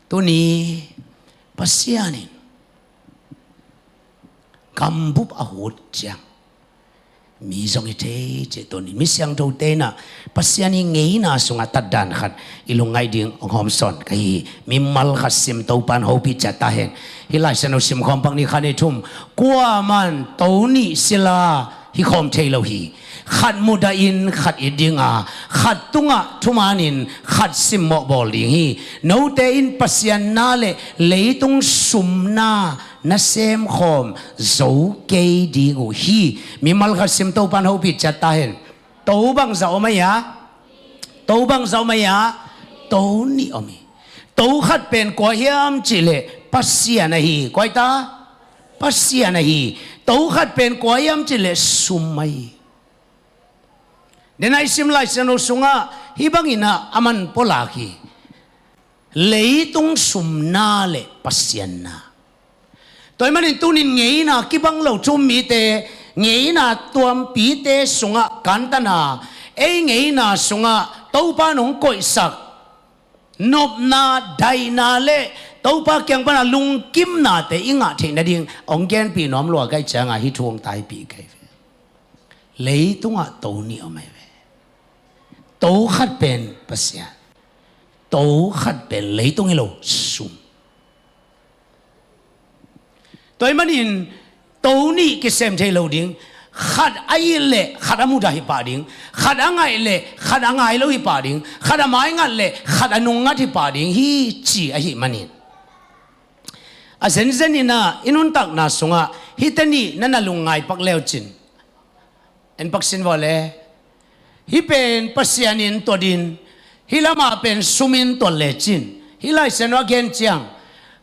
Tuni Pasian in gambup a hut ciang mi zong hi thei cih tuni mi siangthote in ah Pasian i ngeina sungah tatdan khat i lungngaih ding hong hawmsawn ka hi hi. Mimal khat sim Topan hopih ciat ta hen. Hih Lai Siangtho simkhawm pak ni khat ni thum, kuaman to nih sila hi khawm thei lo hi. Khat mudahin khat it dinga, khat tungah thumanin khat simmawh bawl ding hi. Note in Pasian na le leitung sumna na semkhawm zo kei ding uh hi. Mimal khat sim Topan hopih ciat ta hen. To bangzah om ahi a? To bangzah om ahi a? To nih om hi. To khat pen kua hiam cih leh Pasian ahi. Kua hi ta? Pasian ahi. To khat pen kua hiam cih leh sum ahi. Denai sim Lai Siangtho sungah hih bangin ah a man pulak hi. Leitung sumna le Pasian na. Tua ahih manin tunin ngeina kibang lo thu-um mite, ngeina tuampite sungah kantan a, ei ngeina sungah Topa in hong koihsak nopna, daihna le Topa kiang pana lungkimnate i ngah theih nading hong genpih nuam lua ka hih ciangah hih thu hong taipih ka hi ve. Leitungah to nih om ahi ve. To khat pen Pasian, to khat pen leitung hi lo, sum. Tua ahih manin to nih kisem thei lo ding. Khat a it leh khat a mudah hi pah ding. Khat a ngaih leh khat a ngai lo hi pah ding. Khat a maingat leh khat a nungngat hi pah ding hi ci ahih manin, a zenzen in ah i nuntakna sungah hihte nih na na lungngai pak leucin, en pak sin vua le. Hih pen Pasian in tuat in, hih lamah pen sum in tuat lecin, hih Lai Siangtho a gen ciang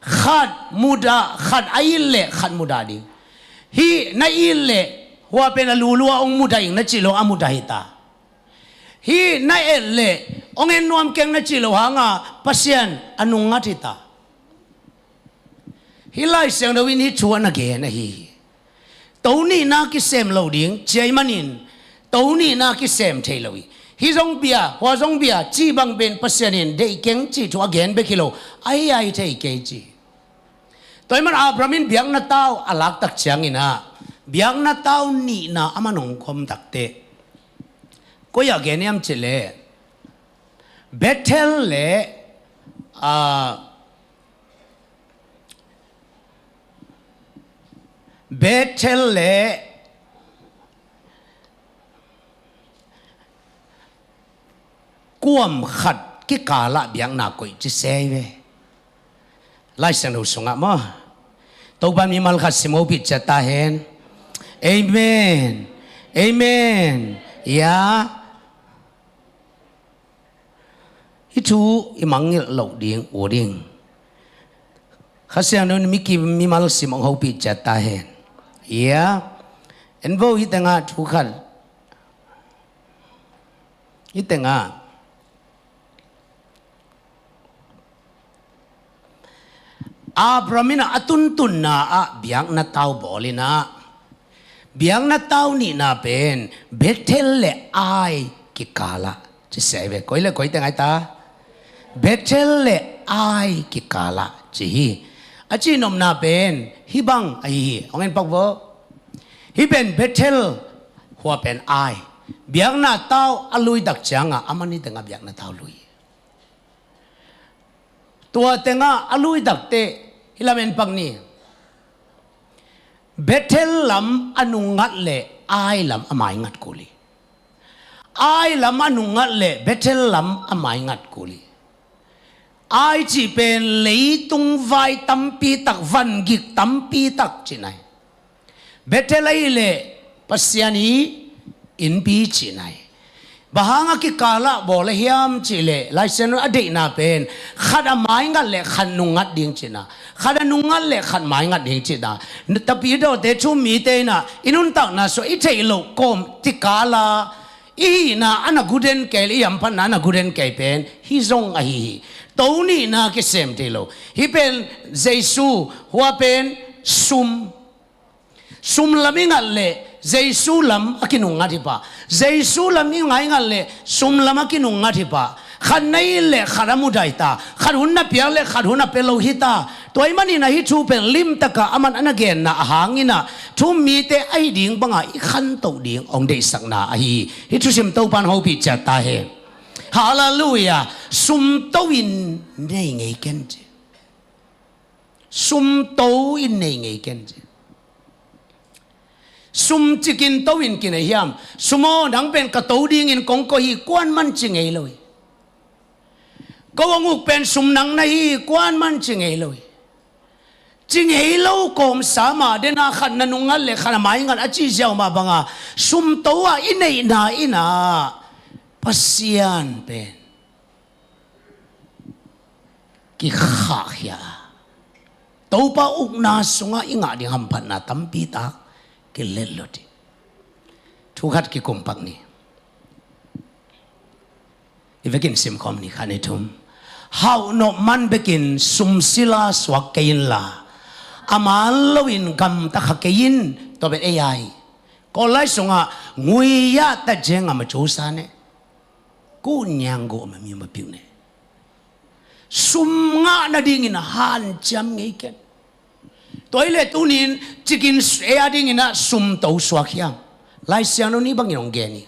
khat mudah, khat a it leh khat mudah ding. Hih na it leh hua pen a lulua hong mudah ing na cih lo a mudah hi ta. Hih na et leh hong en nuam keng na cih lo hanga Pasian a nungngat hi ta. Hih Lai Siangtho in hih thu a na gen ahi hi. To nihna kisem lo ding ci ahih manin to nihna kisem thei lo hi. Hih zong bia, hua zong bia cih bang pen Pasian in deih keng cih thu a gen bek hi lo, ahi a hi thei kei ci. Tua ahih man Abraham in biakna tau a laktak ciangin ah biakna tau nihna a man hong khom takteh koi ah gen hiam cih leh Bethel le, ah, Bethel le kuam khat kikalah biakna koih ci se hi ve. Lai Siangtho sungah maw? Topa mimal khat sim hopih ciat ta hen. Amen. Amen. Ya. Hih thu i mangngilh loh ding uh ding. Kha Siangtho in mikim mimal sim hong hopih ciat ta hen. Ya. En vo, hih tengah thu khat. Hih tengah Abraham in a tuntunna ah biakna tau bawl in ah, biakna tau nihna pen Bethel le Ai kikal ah ci sia hi ve. Koi le koi teng ai ta? Bethel le Ai kikal ah ci hi. A cihnopna pen hih bang ahi hi. Hong en pak vo. Hih pen Bethel, hua pen Ai. Biakna tau a lui tak ciangah a man hih tengah biakna tau lui. Tua tengah a lui tak teh hih lam en pak ni. Bethel lam a nungngat le Ai lam a maingat kul hi. Ai lam a nungngat le Bethel lam a maingat kul hi. Ai cih pen leitung vai tampi tak, van gik tampi tak cihna hi. Bethel ahih leh Pasian ii innpi cihna hi. Bang hang a kikal ah bawl a hiam cih leh Lai Siangtho in a deihna pen khat a maingat le khat nungngat ding cihna, khat a nungngat le khat maingat ding cihna. Tapidawte, thu-um mite in ah i nuntakna sungah i theih loh kawm tikal a i hihna a na guden kei le i hamphatna a na guden kei pen hih zong ahi hi. To nihna kisem thei lo. Hih pen Jesu, hua pen sum. Sum lam i ngat leh Jesu lam a kinungngat hi pah. Jesu lam i ngai ngat leh sum lam a kinungngat hi pah. Khat na it leh khat a mudah hi ta. Khat hun na piak leh khat hun a pia lo hi ta. Tua ahih manin ah hih thu pen limtak a aman a na genna ahang in ah thu-um mite ahi ding bangah i khantoh ding hong deihsakna ahi hi. Hih thusim Topa'n hopih ciat ta hen. Halleluiah. Sum to-in nei ngei ken ci. Sum to-in nei ngei ken ci. Sum cikin to-in kinei hiam? Sum aw, nang pen ka to dingin kong koih hi, kuaman ci ngei lo hi. Ko hong uk pen sum nang na hi hi, kuaman ci ngei lo hi. Ci ngei lo kawmsa mah den a khat na nungngat le khat a maingat a cih ziau mah banga sum to-a i neihna in ah Pasian pen kikhahkhia a, Topa ukna sungah i ngah ding hamphatna tampi tak kilet lut hi. Thu khat kikum pak ni. I vekin simkhawm ni, khat, nih, thum. Hauh nop man bekin sum sila suak kei inla, a man loin gamta kha kei in, tua pen ei a hi. Kawl lai sungah ငွေရတတ်ခြင်းက မကြိုးစားနဲ့. ကိုယ့်ဉာဏ်ကို မမျှော်မပြုနဲ့. Sum ngah nadingin hanciam ngei ken. Tua hi leh tuni-in cikin ei a dingin ah sum to suak hiam? Lai Siangtho in hih bangin hong gen hi.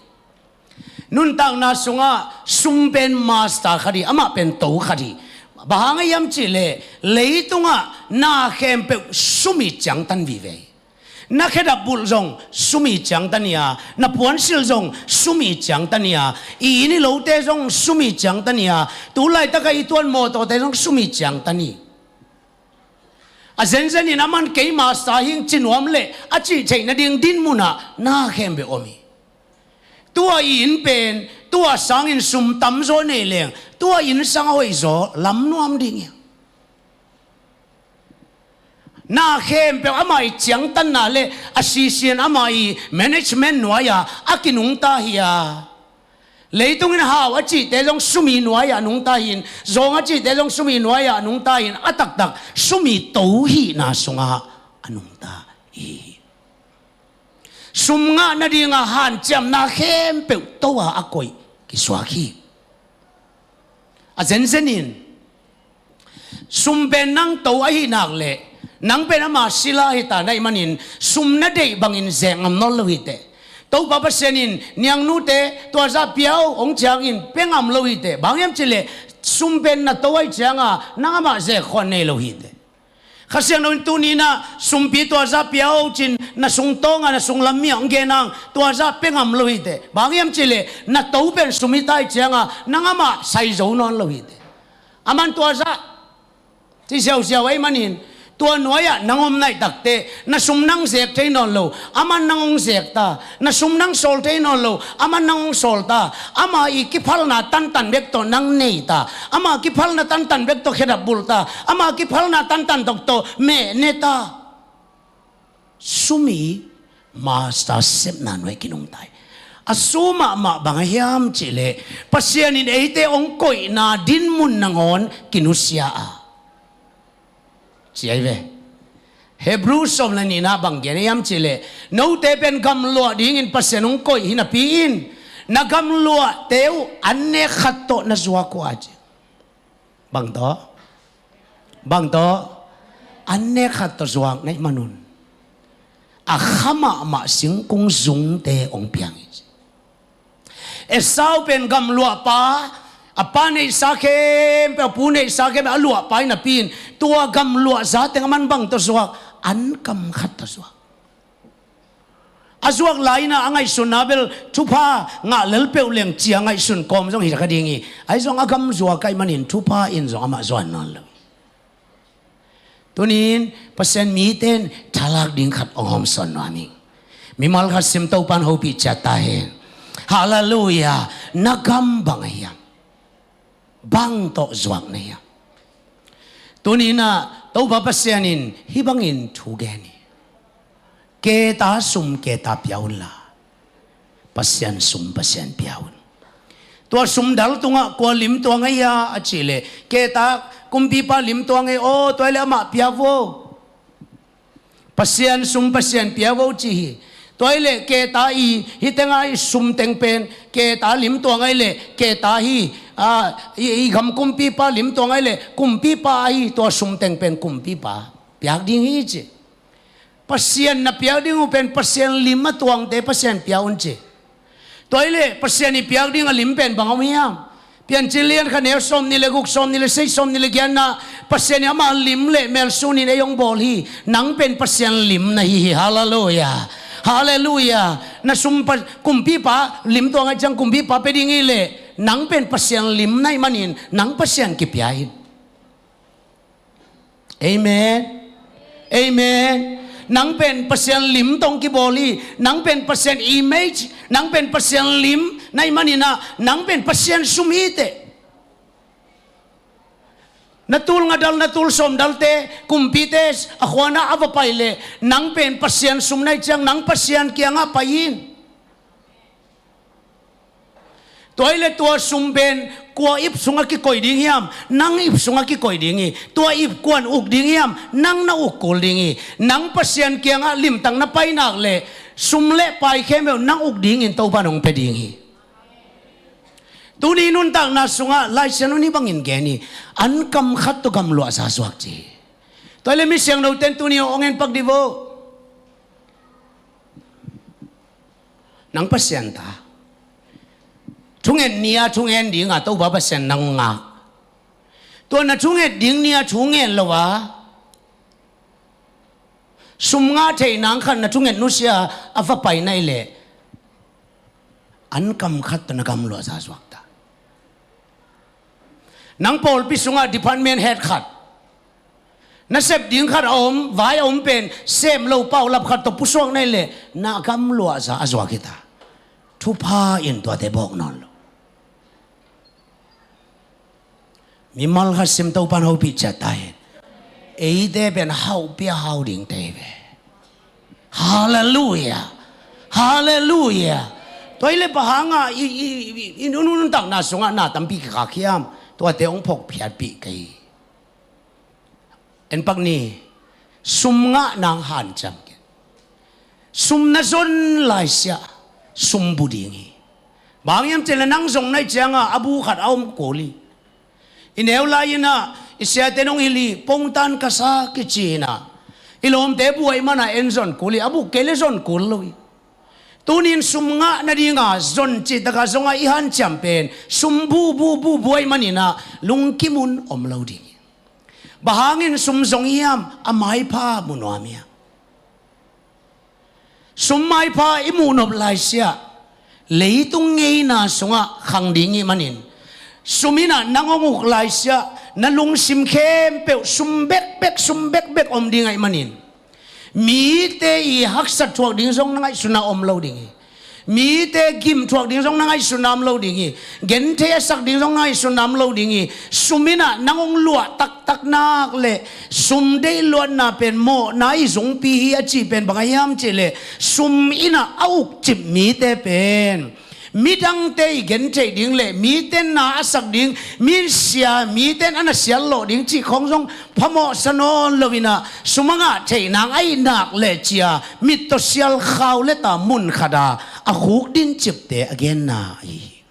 Nuntakna sungah sum pen master khat hi, amah pen to khat hi. Bang hang hiam cih leh leitungah na khempeuh sum in ciangtan vive hi. Na khedap bulh zong sum in ciangtan hi a, na puansilh zong sum in ciangtan hi a, i inn i lote zong sum in ciangtan hi a, tu laitak a i tuan mawtawte zong sum in ciangtan hi. A zenzenin aman kei master hi ing ci nuam leh a cih theih nading dinmun ah na khempeuh om hi. Tua i inn pen tua sangin sum tamzaw nei leng tua inn sang a hoihzaw lam nuam ding hi. Na khempeuh amah i ciangtanna le a sisian amah i management nuai-ah a kinungta hi a, leitungin hau a cihte zong sum in nuai-ah nungta hi-in, zawng a cihte zong sum in nuai-ah nungta hi-in, a taktak sum in to hihna sungah a nungta hi hi. Sum ngah nadinga hanciamna khempeuh to-a a koih kisuak hi. A zenzenin sum pen nang to ahih nak leh nang pen ama sila hi ta na hih manin sum na deih bangin zek ngam nawn lo hi teh. Topa Pasian in niangnute tua zah pia o hong ciangin pia ngam lo hi teh. Bang hiam cih leh sum pen na to ahih cianga nang amah zek khuan nei lo hi teh. Kha Siangtho in tuni-in ah sumpi tua zah pia o cin na sungtawng a na sunglam mi ah hong gen hang, tua zah pia ngam lo hi teh. Bang hiam cih leh na to pen sum hi ta ahih cianga nang amah sai zo nawn lo hi teh. Aman tua zah ci ziauziau ahih manin Tua nuai-ah nang om naih takteh na sum nang zek thei nawn lo, aman nang hong zek ta. Na sum nang sawl thei nawn lo, aman nang hong sawl ta. Ama i kiphalna tantan bek tawh nang nei ta. Ama kiphalna tantan bek tawh khedap bulh ta. Ama kiphalna tantan tawh meh ne ta. Sum i master sepna nuai kinungta hi. A sum mahmah bang a hiam cihleh Pasian in eite hong koihna dinmun nangawn kinusia a ci ahi ve. Hebru sawm le nihna bang gen hiam cihleh, note pen gamluah dingin Pasian hong koih hi napi in, na gamluahte uh an nek khat tawh na zuak uh a ci. Bang tawh? Bang tawh? An nek khat tawh zuak na hih manun a kha mahmah singkung zungte hong piang hi ci. Esau pen gamluahpa, a pa neihsa khempeuh, a pu neihsa khempeuh a luahpa hi napi in, tua gamluah zateng aman bang tawh zuak? An kam khat tawh zuak. A zuak lai-in a ngaihsunna bel thupha ngah lel peuh leng ci a ngaihsun kawm zong hi kha ding hi. Ahi zong a gam zuak ahih manin thupha in zong amah zuan nawn lo hi. Tuni-in Pasian mite in thalak ding khat hong hawmsawn nuam ing. Mimal khat sim, Topa'n hopih ciat ta hen. Halleluiah. Na gam bang a hiam? Bang tawh zuak na hiam? Tuni-in ah Topa Pasian in hih bangin thu gen hi. Keta sum keta pia unla, Pasian sum Pasian pia un. Tua sum dal tungah kua lim tuang ahi a, a cihleh, keta kumpipa lim tuang ahi, aw, tua hileh amah pia vo. Pasian sum Pasian pia vo ci hi. Tua hileh keta i, hih tengah i sum teng pen keta lim tuang ahih leh keta hi. A, i, i gam kumpipa lim tuang ahih leh kumpipa ahi, tua sum teng pen kumpipa piak ding hi ci. Pasian na piak ding uh pen Pasian lim a tuangte Pasian pia un ci. Tua hileh Pasian i piak ding a lim pen bang om hiam? Piancil lian khat neu sawmnih le guk, sawmnih le sagih, sawmnih le giatna, Pasian i ama lim le melsun in ei hong bawl hi. Nang pen Pasian lim na hi hi. Halleluiah. Halleluiah. Na sum pa, kumpipa lim tuang ahih ciang kumpipa pia ding hi leh, nang pen Pasian lim na hih manin nang Pasian kipia in. Amen. Amen. Nang pen Pasian lim tawh kibawl hi. Nang pen Pasian image, nang pen Pasian lim na hih manin ah, nang pen Pasian sum hi teh. Na tul nga dal, na tul sawm dalte, kumpite a khuana a va pai leh, nang pen Pasian sum na hih ciang nang Pasian kiangah pai in. Tua hileh tua sum pen kua ip sungah kikoih ding hiam? Nang ip sungah kikoih ding hi. Tua ip kua'n uk ding hiam? Nang na uk kul ding hi. Nang Pasian kiangah limtak na pai nak leh, sum le pai khempeuh nang uk dingin Topa'n hong pia ding hi. Tuni nuntakna sungah Lai Siangtho in hih bangin gen hi. An kam khat tawh gamluahza zuak ci hi. Tua hileh mi siangthote'n tuni hong en pak dih vo. Nang Pasian ta. Thunget ni-a thungen ding a Topa Pasian nang ngak. Tua na thunget ding ni-a thungen lo a, sum ngah thei nang khat na thunget nusia a va pai na hih leh, an kam khat tawh na gamluahza zuak ta. Nang pawlpi sungah department head khat, na sep ding khat a om, vai a om pen sem lo paulap khat tawh pusuak na hih leh, na gamluahza a zuak hi ta. Thupha in tuate bawk nawn lo. Mimal khat sim, Topa'n hopih ciat ta hen. Eite pen hauhpi a hau dingte hi ve. Halleluiah. Halleluiah. Tua hileh bang hangah i, i, i, i nuntakna sungah na tampi kikhak hiam? Tuate hong phawkphiatpih ka hi. En pak ni. Sum ngah nang hanciam kei. Sum na zon laisiah sum bu ding hi. Bang hang hiam cih leh nang zong na hih ciangah a bu khat a om kul hi. I neu lai-in ah i siate'n hong hilh hi, pongtan kasa kici-in ah, i lawmte bu ahih manin en zon kul hi, a bu kei leh zon kul lo hi. Tuni-in sum ngah nadinga zon cihtakah zong a i hanciam pen sum bu bu bu bu ahih manin ah lungkim un om lo ding hi. Bang hangin sum zong hiam? A maipha mu nuam hiam? Sum maipha i muh nop laisiah leitung ngeina sungah khang ding ahih manin, sum in ah nang hong uk laisiah Na lungsim khempeuh sum bekbek, sum bekbek om ding ahih manin, mite i haksat thuak ding zong na ngaihsutna om lo ding hi. Mite gim thuak ding zong na ngaihsutna om lo ding hi. Genthei a sak ding zong na ngaihsutna om lo ding hi. Sum in ah nang hong luah taktak nak leh, sum deih luatna pen mawhna i zungpi hi a cih pen bang a hiam cih leh, sum in ah a ukcip mite pen midangte i gentheih ding leh mite in na a sak ding, mi in sia, mite in a na sial lawh ding cih khawng zong phamawhsa nawn lo in ah, sum a ngah theih nang ahih nak leh ci-a mit tawh sial khau leh ta mun khat a a khuk dincipte a genna ahi hi.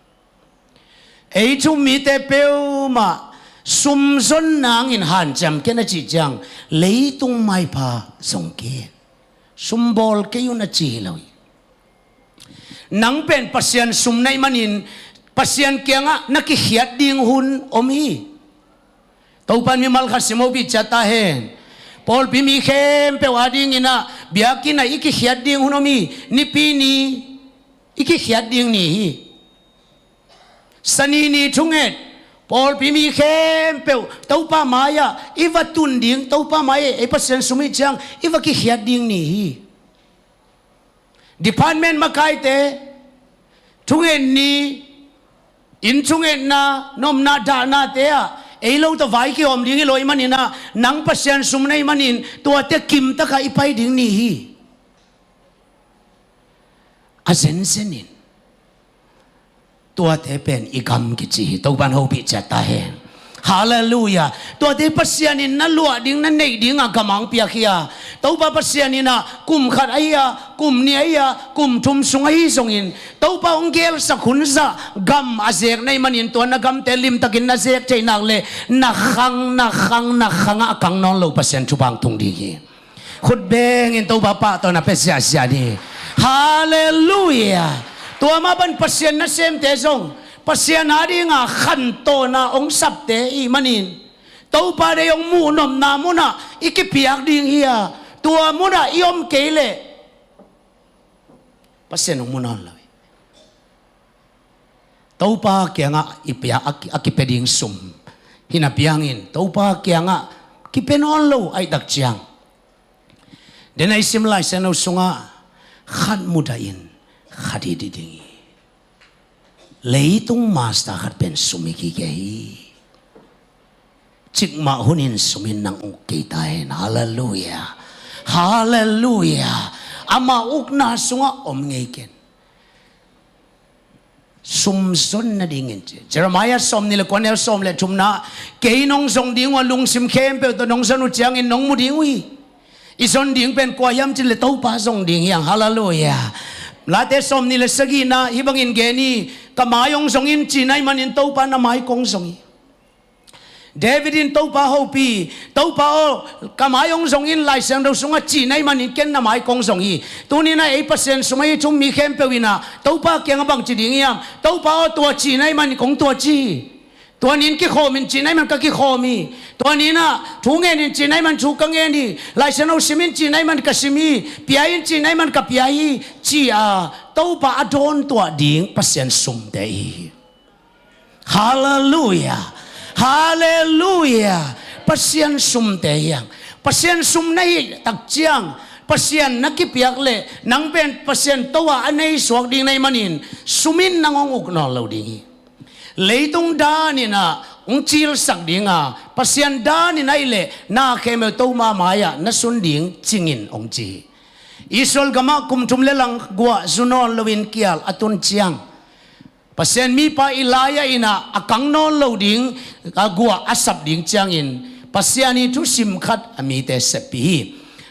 Ei thu um mite peuhmah sum zon nangin hanciam ken a cih ciang, leitung maipha zong ken. Sum bawl kei un a ci hi lo hi. Nang pen Pasian sum na hih manin Pasian kiangah na kikhiat ding hun om hi. Topa'n mimal khat sim ho pih ciat ta hen. Pawlpi mi khempeuh adingin ah biakinn ah i kikhiat ding hun om hi. Nipi ni i kikhiat ding ni hi. Sani ni thunget, pawlpi mi khempeuh Topa mai-ah i va tun ding, Topa mai-ah ei Pasian sum i hih ciang i va kikhiat ding ni hi. Department makaite, thunget ni, inn thungetna, nopna dahnate ah ei lo tawh vai kihawm ding hi lo ahih manin ah, nang Pasian sum na hih manin tuate kimtakah i pai ding ni hi. A zenzenin tuate pen i gam kici hi. Topa'n hopih ciat ta hen. Halleluiah. Tuate Pasian in na luah ding, na neih ding a gam hong piak hi a, Topa Pasian in ah kum khat ahi a, kum nih ahi a, kum thum sung ahi zongin, Topa hong gelsak hunzah gam a zek na hih manin, tua na gamte limtakin na zek theih nak leh, na khang, na khang, na khang ah a kang nawn lo Pasian thupha hong tung ding hi. Khut bengin Topa pahtawi na pia ziahziah ni. Halleluiah. Tua mah bang Pasian nasemte zong Pasian adinga khantohna hong sapte i hih manin, Topa deih hong muh nopna munah i kipiak ding hi a, tua munah i om kei leh Pasian hong mu nawn lo hi. Topa kiangah i pia, a ki, a kipia ding sum hi napi hangin, Topa kiangah kipia nawn lo ahih tak ciang, den a i sim Lai Siangtho sungah khat mudahin khat hih ding hi. Leitung master khat pen sum hi kikei hi. Cikmah hunin sum in nang uk kei ta hen. Halleluiah. Halleluiah. Amah ukna sungah om ngei ken. Sum zon nadingin ci. Jeremiah sawmnih le kua, neu sawm le thumna, kei nong zong ding uh a, lungsim khempeuh tawh nong zon uh ciangin nong mu ding uh hi. I zon ding pen kua hiam cih leh Topa zong ding hi hang. Halleluiah. Late sawmnih le sagihna hih bangin gen hi. Ka mai hong zong in ci na hih manin Topa na mai kong zong hi. David in Topa hopih, Topa aw, ka mai hong zong in, Lai Siangtho sungah ci na hih manin ken na mai kong zong hi. Tuni-in ah ei Pasian sum ahi thu um mi khempeuh in ah Topa kiangah bang ci ding hiam? Topa aw, tua ci na hih manin kong tua ci hi. Tua ni-in kikhawm in ci na hih manin ka kikhawm hi. Tua ni-in ah thu ngen in ci na hih manin thu ka ngen hi. Lai Siangtho sim in ci na hih manin ka sim hi. Pia in ci na hih manin ka pia hi, ci-a Topa a dawntuah ding Pasian sumte i hi hi. Halleluiah. Halleluiah. Pasian sumte hi hang. Pasian sum na hih tak ciang, Pasian na kipiak leh nang pen Pasian to-a a nei suak ding na hih manin, sum in nang hong uk nawn lo ding hi. Leitung dan in ah hong cilsak ding a, Pasian dan in ahih leh na khempeuh Topa mai-ah na sun ding cing in, hong ci hi. Israel gamah kum thum le lang guah zu nawn loin kial a tun ciang, Pasian mipa Elijah in ah a kang nawn lo ding, a guah a sap ding ciangin, Pasian ii thusim khat a mite seppih hi.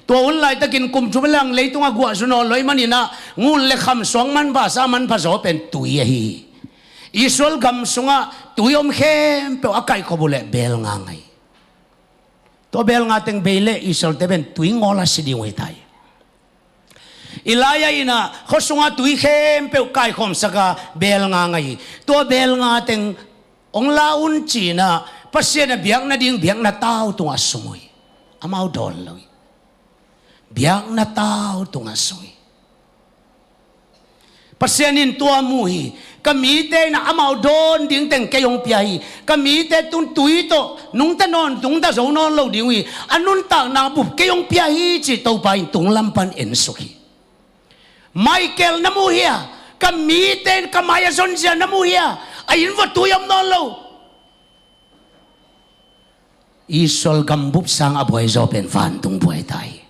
Tua hun laitakin kum thum le lang leitungah guah zu nawn lo ahih manin ah, ngun le kham, suang manpha, sa manpha zaw pen tui ahi hi. Israel gam sungah tui om khempeuh a kaikhop uh leh beel nga ngah hi. Tua beel nga teng bei leh Israelte pen tui ngawl a si ding uh hi ta hi. Elijah in ah khua sungah tui khempeuh kaikhawmsak a, beel nga ngah hi. Tua beel nga teng hong la un ci-in ah, Pasian a biak nading biakna tau tungah sung uh hi. Amau dawn lo hi. Biakna tau tungah sung hi. Pasian in tua mu hi. Ka mite in amau dawn ding teng kei hong pia hi. Ka mite tun tui tawh nungta nawn, nungta zo nawn lo ding uh hi. A nuntakna bup kei hong pia hi ci Topa in tunglam pan ensuk hi. Michael na mu hia? Ka mite in ka mai a zonzia na mu hia? A inn vua tui om nawn lo. Israel gambup sang a buai zaw pen vantung buai ta hi.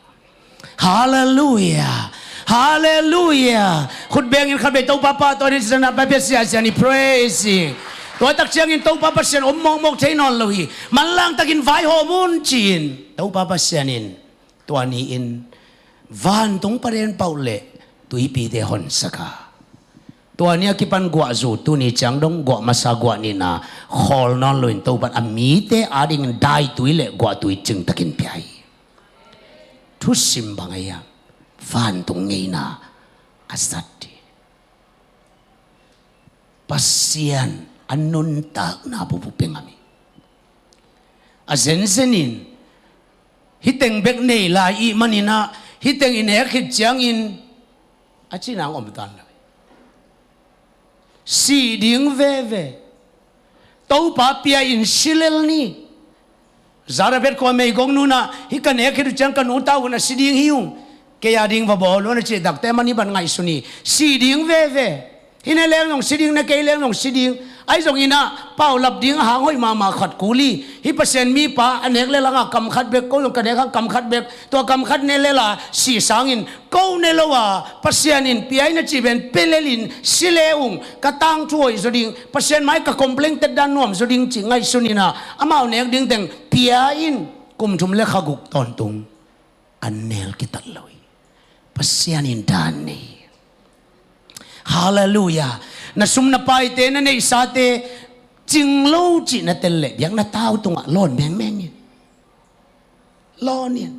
Halleluia. Halleluia. Khut bengin khat vei Topa pahtawi ni, sana pa pia sia sia ni, praise. Tua tak ciangin Topa Pasian om mawkmawk thei nawn lo hi. Manlang takin vaihawm un ci-in Topa Pasian in tua ni-in vantung paden pauh le tuipite honsak a, tua ni a kipan guahzu, tuni ciang dong guah masa guah nihna khawl nawn loin Topan a mite adingin daitui le guahtui cingtakin pia hi. Thusim bang a hiam? Vantung ngeina a zat hi. Pasian a nuntakna bup uh pia ngam hi. A zenzenin hih teng bek nei lai ih maninah hih teng i nek khit ciangin a cinang om tan lo hi. Sih ding veve. Topa pia in si lel ni. Zarephath khua meigong nunah hih ka nek khit uh ciang ka nu tau hun a si ding hi ung. Kei a ding va bawl un a cih takte mani ban ngaihsun hi. Sih ding veve. Hih ne leng zong si ding, ne kei leng zong si ding. Ahi zonginah paulap ding a hang hoih mahmah khat kul hi. Hih Pasian mipa a nek lel hangah kam khat bek, ko zong ka nek hang kam khat bek. Tua kam khat ne lela sih sangin ko ne lo a, Pasian in pia in a cih pen pia lelin si le ung, ka tangthu hoih zaw ding, Pasian mai ka complain tet dan nuam zaw ding cih ngaihsun inah amau nek ding teng pia in kum thum le kha guk tawntung an nel kitat lo hi. Pasian in dan nei hi. Halleluia. Na sum na paite, na neihsate cing lo cih na tel leh biakna tau tungah lawn mengmeng in. Lawn in.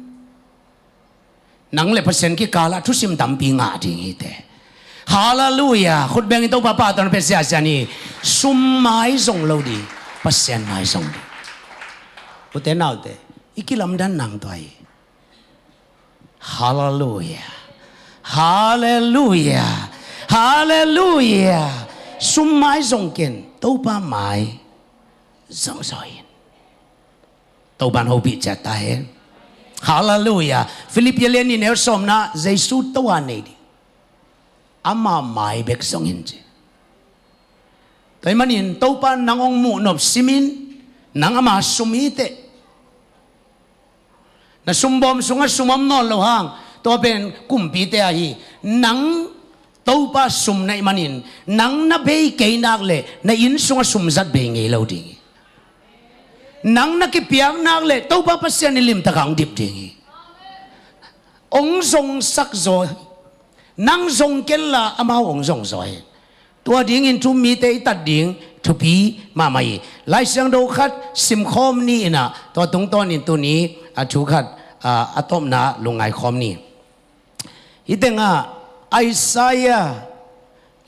Nang le Pasian kikalah thusim tampi ngah ding hi te. Halleluia. Khut bengin Topa pahtawi na pia siasia ni. Sum mai zong lo ding, Pasian mai zong ding. Ute naute, i kilamdan nang tua hi. Halleluia. Halleluia. Halleluia. Sum mai zong ken, Topa mai zong zaw in. Topan hopih ciat ta hen. Halleluia. Philippi a lian nih neu sawmna, Jesu to a nei ding. Ama mai bek zong in ci. Tua ahih manin Topa nang hong muhnop simin, nang ama sum hi teh. Na sumbawm sungah sum om nawn lo hang, tua pen kumpite ahi. Nang Topa sum na hih manin nang na bei kei nak leh na inn sungah sum zat bei ngei lo ding hi. Nang na kipiak nak leh Topa Pasian in limtakin hong dip ding hi. Hong zongsak zaw hi. Nang zong kenla amau hong zong zaw hi. Tua dingin thu um mite i tat ding thupi mahmah hi. Lai Siangtho khat simkhawm ni inah, tua tungtawnin tuni a thu khat, a, a tawpna lungngai khawm ni. Hih tengah Isaiah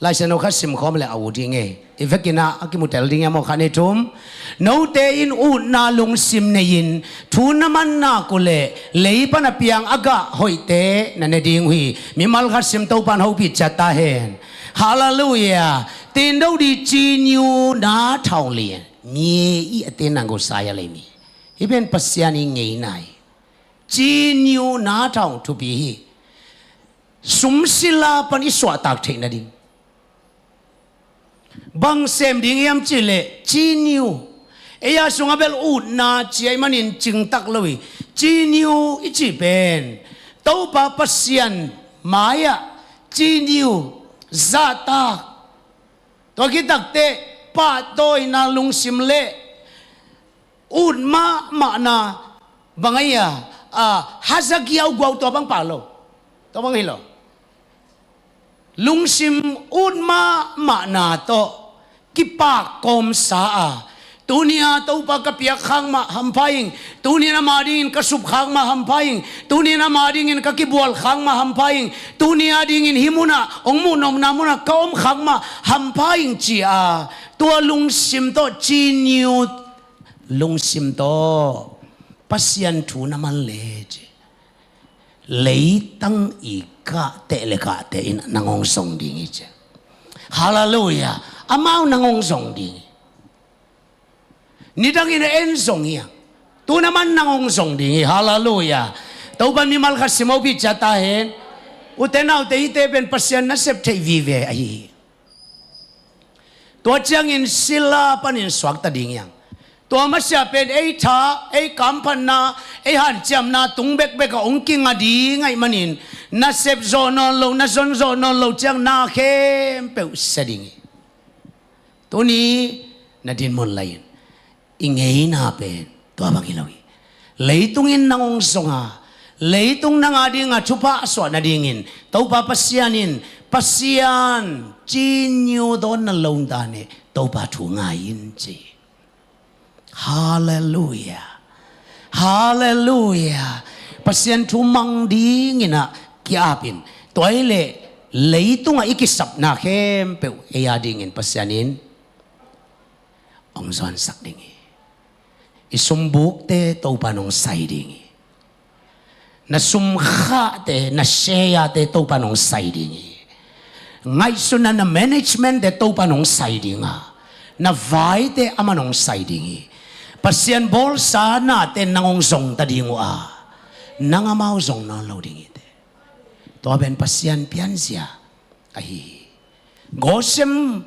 Lai Siangtho khat simkhawm le a ut hi ngei. I vekinah a kimutel ding hi a maw, khat nih thum. Note in utna lungsim nei-in thu na man nak uh leh lei pan a piang a gah hoihte na ne ding uh hi. Mimal khat sim, Topan hopih ciat ta hen. Halleluia. Tin do di ciniu na thau li. Mi i a tin nang ko saya lei mi. Hih pen Pasian i ngeina hi. Ciniu na thau thupi hi. Sum sila pan i suahtak theih nading. Bang sem ding hiam cihleh ciniu. Ei a sungah bel utna ci ahih manin cingtak lo hi. Ciniu i cih pen Topa Pasian mai-ah ciniu zahtak. Tua khit takteh pahtawina lungsim le ut mahmahna bang a hi a, a, hazagiau guau tua bang pah lo. Tua bang hi lo. Lungsim ut mahmahna tawh kipak kawmsa a, tuni a Topa ka piak khak mah hampha ing, tuni in ama dingin ka sup khak mah hampha ing, tuni in ama dingin ka kibual khak mah hampha ing, tuni a dingin hih munah hong muhnopna munah ka om khak mah hampha ing ci a, tua lungsim tawh ciniu lungsim tawh Pasian thu na man le ci. Leitang i kahteh le kahteh in nang hong zong ding hi ci. Halleluia. Amau nang hong zong ding hi. Nidangin a en zong hi a, tu na man nang hong zong ding hi. Halleluiah. Topa mimal khat simopih cia ta hen. Ute naute, hihte pen Pasian nasep theih vive ahi hi. Tua ciangin sila panin suakta ding hi hang. Tua masiah pen ei tha, ei kamphatna, ei hanciamna tung bekbek a hong kinga ding ahih manin, na sep zawh nawn lo, na zon zawh nawn lo ciang na khempeuh sia ding hi. Tuni na dinmun lai-in i ngeina pen tua bang hi lo hi. Leitung in nang hong zong a, leitung nang a dinga thupha a suah nadingin Topa Pasian in, Pasian, ci nyu dawn na lo dane Topa thu ngai in ci. Halleluiah. Halleluiah. Pasian thu mang dingin a ki-ap in, tua hi leh leitungah i kisapna khempeuh ei a dingin Pasian in hong zuansak ding hi. I sumbukte Topa in hong sai ding hi. Na sumkhahte, na share-te Topa in hong sai ding hi. Ngaihsutna, na management-te Topa in hong sai ding a, na vaite aman hong sai ding hi. Pasian bawlsa nate nang hong zongta ding uh a, nang amau zong nawn lo ding hi teh. Tua pen Pasian pianzia ahi hi. Gosem,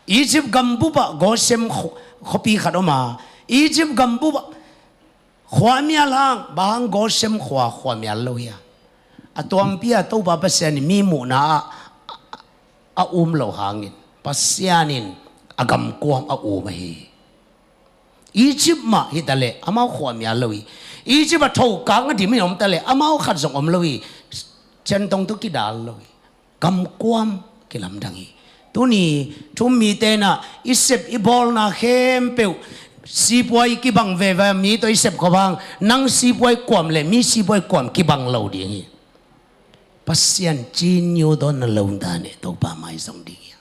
Egypt gambup ah Gosem khuapi khat om a, Egypt gambup ah khuamial hang. Bang hang? Gosem khua khuamial lo hi a, a tuampi ah Topa Pasian in mi muhna ah a um lo hangin Pasian in a gamkuam a um ahi hi. Egypt mah hita leh amau khuamial lo hi. Egypt a thokang a dimin om ta leh amau khat zong om lo hi. Ciantong tawh kidal lo hi. Gamkuam kilamdang hi. Tuni thu-um mite in a i sep i bawlna khempeuh sipuai kibang veve a, mi tawh i sep khop hang, nang sipuai kuam leh mi sipuai kuam kibang lo ding hi. Pasian ci nyu dawn na lo dane Topa mai zong ding hi.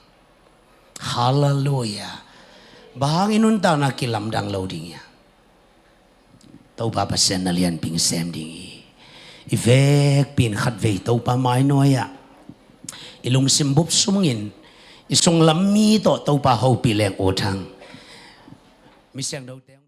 Halleluiah. Bang hang? I nuntakna kilamdang lo ding hi a, Topa Pasian na lianpi sem ding hi. I vekpi in khatvei Topa mai nuai ah i lungsim bup sungin i sunglam mi tawh Topa hopih leng ut hang. Mi siangthote